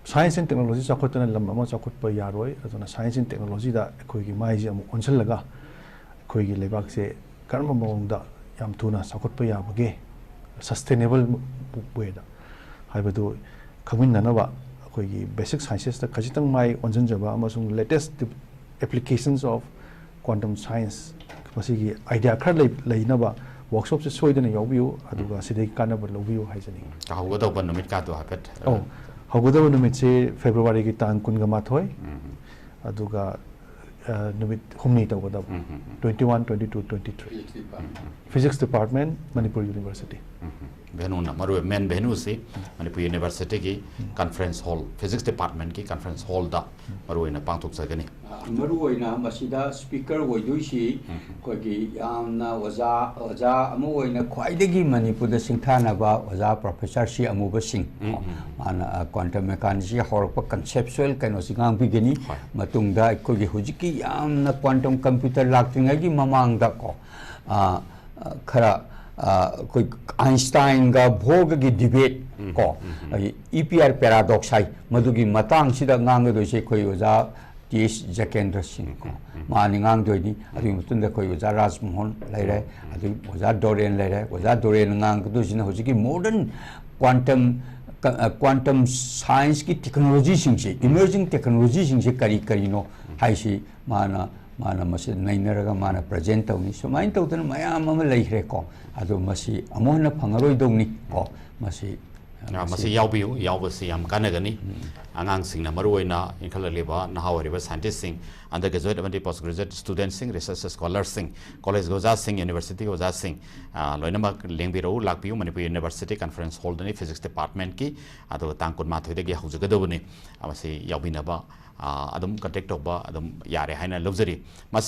ꯁꯥꯏꯟꯁ ꯑꯦꯟ ꯇꯦꯛꯅꯣꯂꯣꯖꯤ ꯆꯥꯎꯈꯠꯇꯅ ꯂꯝ ꯑꯃ ꯆꯥꯎꯈꯠꯄ ꯌꯥꯔꯣꯏ꯫ ꯑꯗꯨꯅ ꯁꯥꯏꯟꯁ ꯑꯦꯟ ꯇꯦꯛꯅꯣꯂꯣꯖꯤꯗ ꯑꯩꯈꯣꯏꯒꯤ ꯃꯥꯏꯁꯦ ꯑꯃꯨꯛ ꯑꯣꯟꯁꯤꯜꯂꯒ ꯑꯩꯈꯣꯏꯒꯤ ꯂꯩꯕꯥꯛꯁꯦ ꯀꯔꯝꯕ ꯃꯑꯣꯡꯗ ꯌꯥꯝ ꯊꯨꯅ ꯆꯥꯎꯈꯠꯄ ꯌꯥꯕꯒꯦ, sustainable wayꯗ ꯍꯥꯏꯕꯗꯨ ꯈꯪꯃꯤꯟꯅꯅꯕ ꯑꯩꯈꯣꯏꯒꯤ ꯕꯦꯁꯤꯛ ꯁꯥꯏꯟꯁꯦꯁꯇ ꯈꯖꯤꯛꯇꯪ ꯃꯥꯏ ꯑꯣꯟꯁꯤꯟꯖꯕ ꯑꯃꯁꯨꯡ latest applications of quantum science ꯃꯁꯤꯒꯤ ꯑꯥꯏꯗꯤꯌꯥ ꯈꯔ ꯂꯩ-, ꯂꯩꯅꯕ ꯋꯥꯔꯛꯁꯣꯞꯁꯦ ꯁꯣꯏꯗꯅ ꯌꯥꯎꯕꯤꯌꯨ, ꯑꯗꯨꯒ ꯁꯤꯗꯒꯤ ꯀꯥꯟꯅꯕ ꯂꯧꯕꯤꯌꯨ ꯍꯥꯏꯖꯅꯤꯡꯏ꯫ ꯍꯧꯒꯗꯧꯕ ꯅꯨꯃꯤꯠꯀꯥꯗꯣ ꯍꯥꯏꯐꯦꯠ, ꯑꯧ, ꯍꯧꯒꯗꯕ ꯅꯨꯃꯤꯠꯁꯦ ꯐꯦꯕ꯭ꯔꯨꯋꯥꯔꯤꯒꯤ ꯇꯥꯡ ꯀꯨꯟꯒ ꯃꯥꯊꯣꯏ, ꯎꯝ꯫ ꯑꯗꯨꯒ, ꯑ, ꯅꯨꯃꯤꯠ ꯍꯨꯝꯅꯤ ꯇꯧꯒꯗꯕ, ꯎꯝ, ꯎꯝ, ꯎꯝ꯫ Twenty one, twenty two, twenty three꯫ Physics department, Manipur University꯫ ꯎꯝ, ꯎꯝ꯫ ꯚꯦꯅꯨꯅ ꯃꯔꯨ ꯑꯣꯏꯕ ꯃꯦꯟ ꯚꯦꯅꯨꯁꯤ ꯃꯅꯤꯄꯨꯔ ꯌꯨꯅꯤꯚꯔꯁꯤꯇꯤꯒꯤ ꯀꯟꯐꯔꯦꯟꯁ ꯍꯣꯜ, ꯐꯤꯖꯤꯛꯁ ꯗꯤꯄꯥꯔꯠꯃꯦꯟꯠꯀꯤ ꯀꯟꯐꯔꯦꯟꯁ ꯍꯣꯜꯗ ꯃꯔꯨ ꯑꯣꯏꯅ ꯄꯥꯡꯊꯣꯛꯆꯒꯅꯤ꯫ ꯃꯔꯨ ꯑꯣꯏꯅ ꯃꯁꯤꯗ ꯁ꯭ꯄꯤꯀꯔ ꯑꯣꯏꯗꯣꯏꯁꯤ ꯑꯩꯈꯣꯏꯒꯤ ꯌꯥꯝꯅ ꯑꯣꯖꯥ ꯑꯣꯖꯥ ꯑꯃ ꯑꯣꯏꯅ ꯈ꯭ꯋꯥꯏꯗꯒꯤ ꯃꯅꯤꯄꯨꯔꯗ ꯁꯤꯡꯊꯥꯅꯕ ꯑꯣꯖꯥ ꯄ꯭ꯔꯣꯐꯦꯁꯔ ꯁꯤ ꯑꯃꯨꯕ ꯁꯤꯡ꯫ ꯃꯥꯅ ꯀ꯭ꯋꯥꯟꯇꯝ ꯃꯦꯀꯥꯅꯤꯛꯁꯀꯤ ꯍꯧꯔꯛꯄ ꯀꯟꯁꯦꯞꯆꯨꯋꯦꯜ ꯀꯩꯅꯣꯁꯤ ꯉꯥꯡꯕꯤꯒꯅꯤ꯫ ꯍꯣꯏ꯫ ꯃꯇꯨꯡꯗ ꯑꯩꯈꯣꯏꯒꯤ ꯍꯧꯖꯤꯛꯀꯤ ꯌꯥꯝꯅ ꯀ꯭ꯋꯥꯟꯇꯝ ꯀꯝꯄ꯭ꯌꯨꯇꯔ ꯂꯥꯛꯇ꯭ꯔꯤꯉꯩꯒꯤ ꯃꯃꯥꯡꯗ ꯀꯣ, ꯑ, ꯑ, ꯈꯔ, ꯑ, ꯑꯩꯈꯣꯏ ꯑꯥꯏꯟꯁꯇꯥꯏꯟꯒ ꯕꯣꯔꯒꯒꯤ ꯗꯤꯕꯦꯠ ꯀꯣ, ꯏ ꯄꯤ ꯑꯥꯔ ꯄꯦꯔꯥꯗꯣꯛꯁ ꯍꯥꯏ, ꯃꯗꯨꯒꯤ ꯃꯇꯥꯡꯁꯤꯗ ꯉꯥꯡꯒꯗꯣꯏꯁꯦ ꯑꯩꯈꯣꯏ ꯑꯣꯖꯥ ꯇꯤ ꯑꯦꯁ ꯖꯀꯦꯟꯗ꯭ꯔ ꯁꯤꯡ ꯀꯣ, ꯃꯥꯅꯤ ꯉꯥꯡꯗꯣꯏꯅꯤ꯫ ꯑꯗꯨꯒꯤ ꯃꯇꯨꯡꯗ ꯑꯩꯈꯣꯏ ꯑꯣꯖꯥ ꯔꯥꯖꯃꯣꯍꯟ ꯂꯩꯔꯦ, ꯑꯗꯨꯒꯤ ꯑꯣꯖꯥ ꯗꯣꯔꯦꯟ ꯂꯩꯔꯦ꯫ ꯑꯣꯖꯥ ꯗꯣꯔꯦꯟꯅ ꯉꯥꯡꯒꯗꯣꯏꯁꯤꯅ ꯍꯧꯖꯤꯛꯀꯤ ꯃꯣꯗꯔꯟ ꯀ꯭ꯋꯥꯟꯇꯝ, ꯀ-, ꯑ, ꯀ꯭ꯋꯥꯟꯇꯝ ꯁꯥꯏꯟꯁꯀꯤ ꯇꯦꯛꯅꯣꯂꯣꯖꯤꯁꯤꯡꯁꯦ, ꯏꯃꯔꯖꯤꯡ ꯇꯦꯛꯅꯣꯂꯣꯖꯤꯁꯤꯡꯁꯦ ꯀꯔꯤ ꯀꯔꯤꯅꯣ ꯍꯥꯏꯁꯤ ꯃꯥꯅ, ꯃꯥꯅ ꯃꯁꯤ ꯅꯩꯅꯔꯒ ꯃꯥꯅ ꯄ꯭ꯔꯖꯦꯟ ꯇꯧꯅꯤ꯫ ꯁꯨꯃꯥꯏꯅ ꯇꯧꯗꯅ ꯃꯌꯥꯝ ꯑꯃ ꯂꯩꯈ꯭ꯔꯦꯀꯣ꯫ ꯑꯗꯣ ꯃꯁꯤ ꯑꯃꯨꯛ ꯍꯟꯅ ꯐꯪꯉꯔꯣꯏꯗꯧꯅꯤ ꯀꯣ꯫ ꯃꯁꯤ, ꯑ, ꯃꯁꯤ ꯌꯥꯎꯕꯤꯌꯨ, ꯌꯥꯎꯕꯁꯤ ꯌꯥꯝ ꯀꯥꯟꯅꯒꯅꯤ꯫ ꯑꯉꯥꯡꯁꯤꯡꯅ ꯃꯔꯨꯑꯣꯏꯅ ꯏꯟꯈꯠꯂꯛꯂꯤꯕ ꯅꯍꯥ ꯑꯣꯏꯔꯤꯕ ꯁꯥꯏꯟꯇꯤꯁꯁꯤꯡ, ꯑꯟꯗꯔ ꯒ꯭ꯔꯦꯖꯨꯋꯦꯠ ꯑꯃꯗꯤ ꯄꯣꯁ ꯒ꯭ꯔꯦꯖꯨꯋꯦꯠ ꯁ꯭ꯇꯨꯗꯦꯟꯠꯁꯤꯡ, ꯔꯤꯁꯔꯆ ꯁ꯭ꯀꯣꯂꯔꯁꯤꯡ, ꯀꯣꯂꯦꯖꯀꯤ ꯑꯣꯖꯥꯁꯤꯡ, ꯌꯨꯅꯤꯚꯔꯁꯤꯇꯤꯒꯤ ꯑꯣꯖꯥꯁꯤꯡ, ꯑ, ꯂꯣꯏꯅꯃꯛ ꯂꯦꯡꯕꯤꯔꯛꯎ, ꯂꯥꯛꯄꯤꯌꯨ꯫ ꯃꯅꯤꯄꯨꯔ ꯌꯨꯅꯤꯚꯔꯁꯤꯇꯤ ꯀꯟꯐꯔꯦꯟꯁ ꯍꯣꯜꯗꯅꯤ, ꯐꯤꯖꯤꯛꯁ ꯗꯤꯄꯥꯔꯠꯃꯦꯟꯠꯀꯤ꯫ ꯑꯗꯨꯒ ꯇꯥꯡ ꯀꯨꯟꯃꯥꯊꯣꯏꯗꯒꯤ ꯍꯧꯖꯒꯗꯕꯅꯤ꯫ ꯃꯁꯤ ꯌꯥꯎꯕꯤꯅꯕ, ꯑ, ꯑꯗꯨꯝ ꯀꯟꯇꯦꯛ ꯇꯧꯕ ꯑꯗꯨꯝ ꯌꯥꯔꯦ ꯍꯥꯏꯅ ꯂꯧꯖꯔꯤ꯫ ꯃꯁꯤ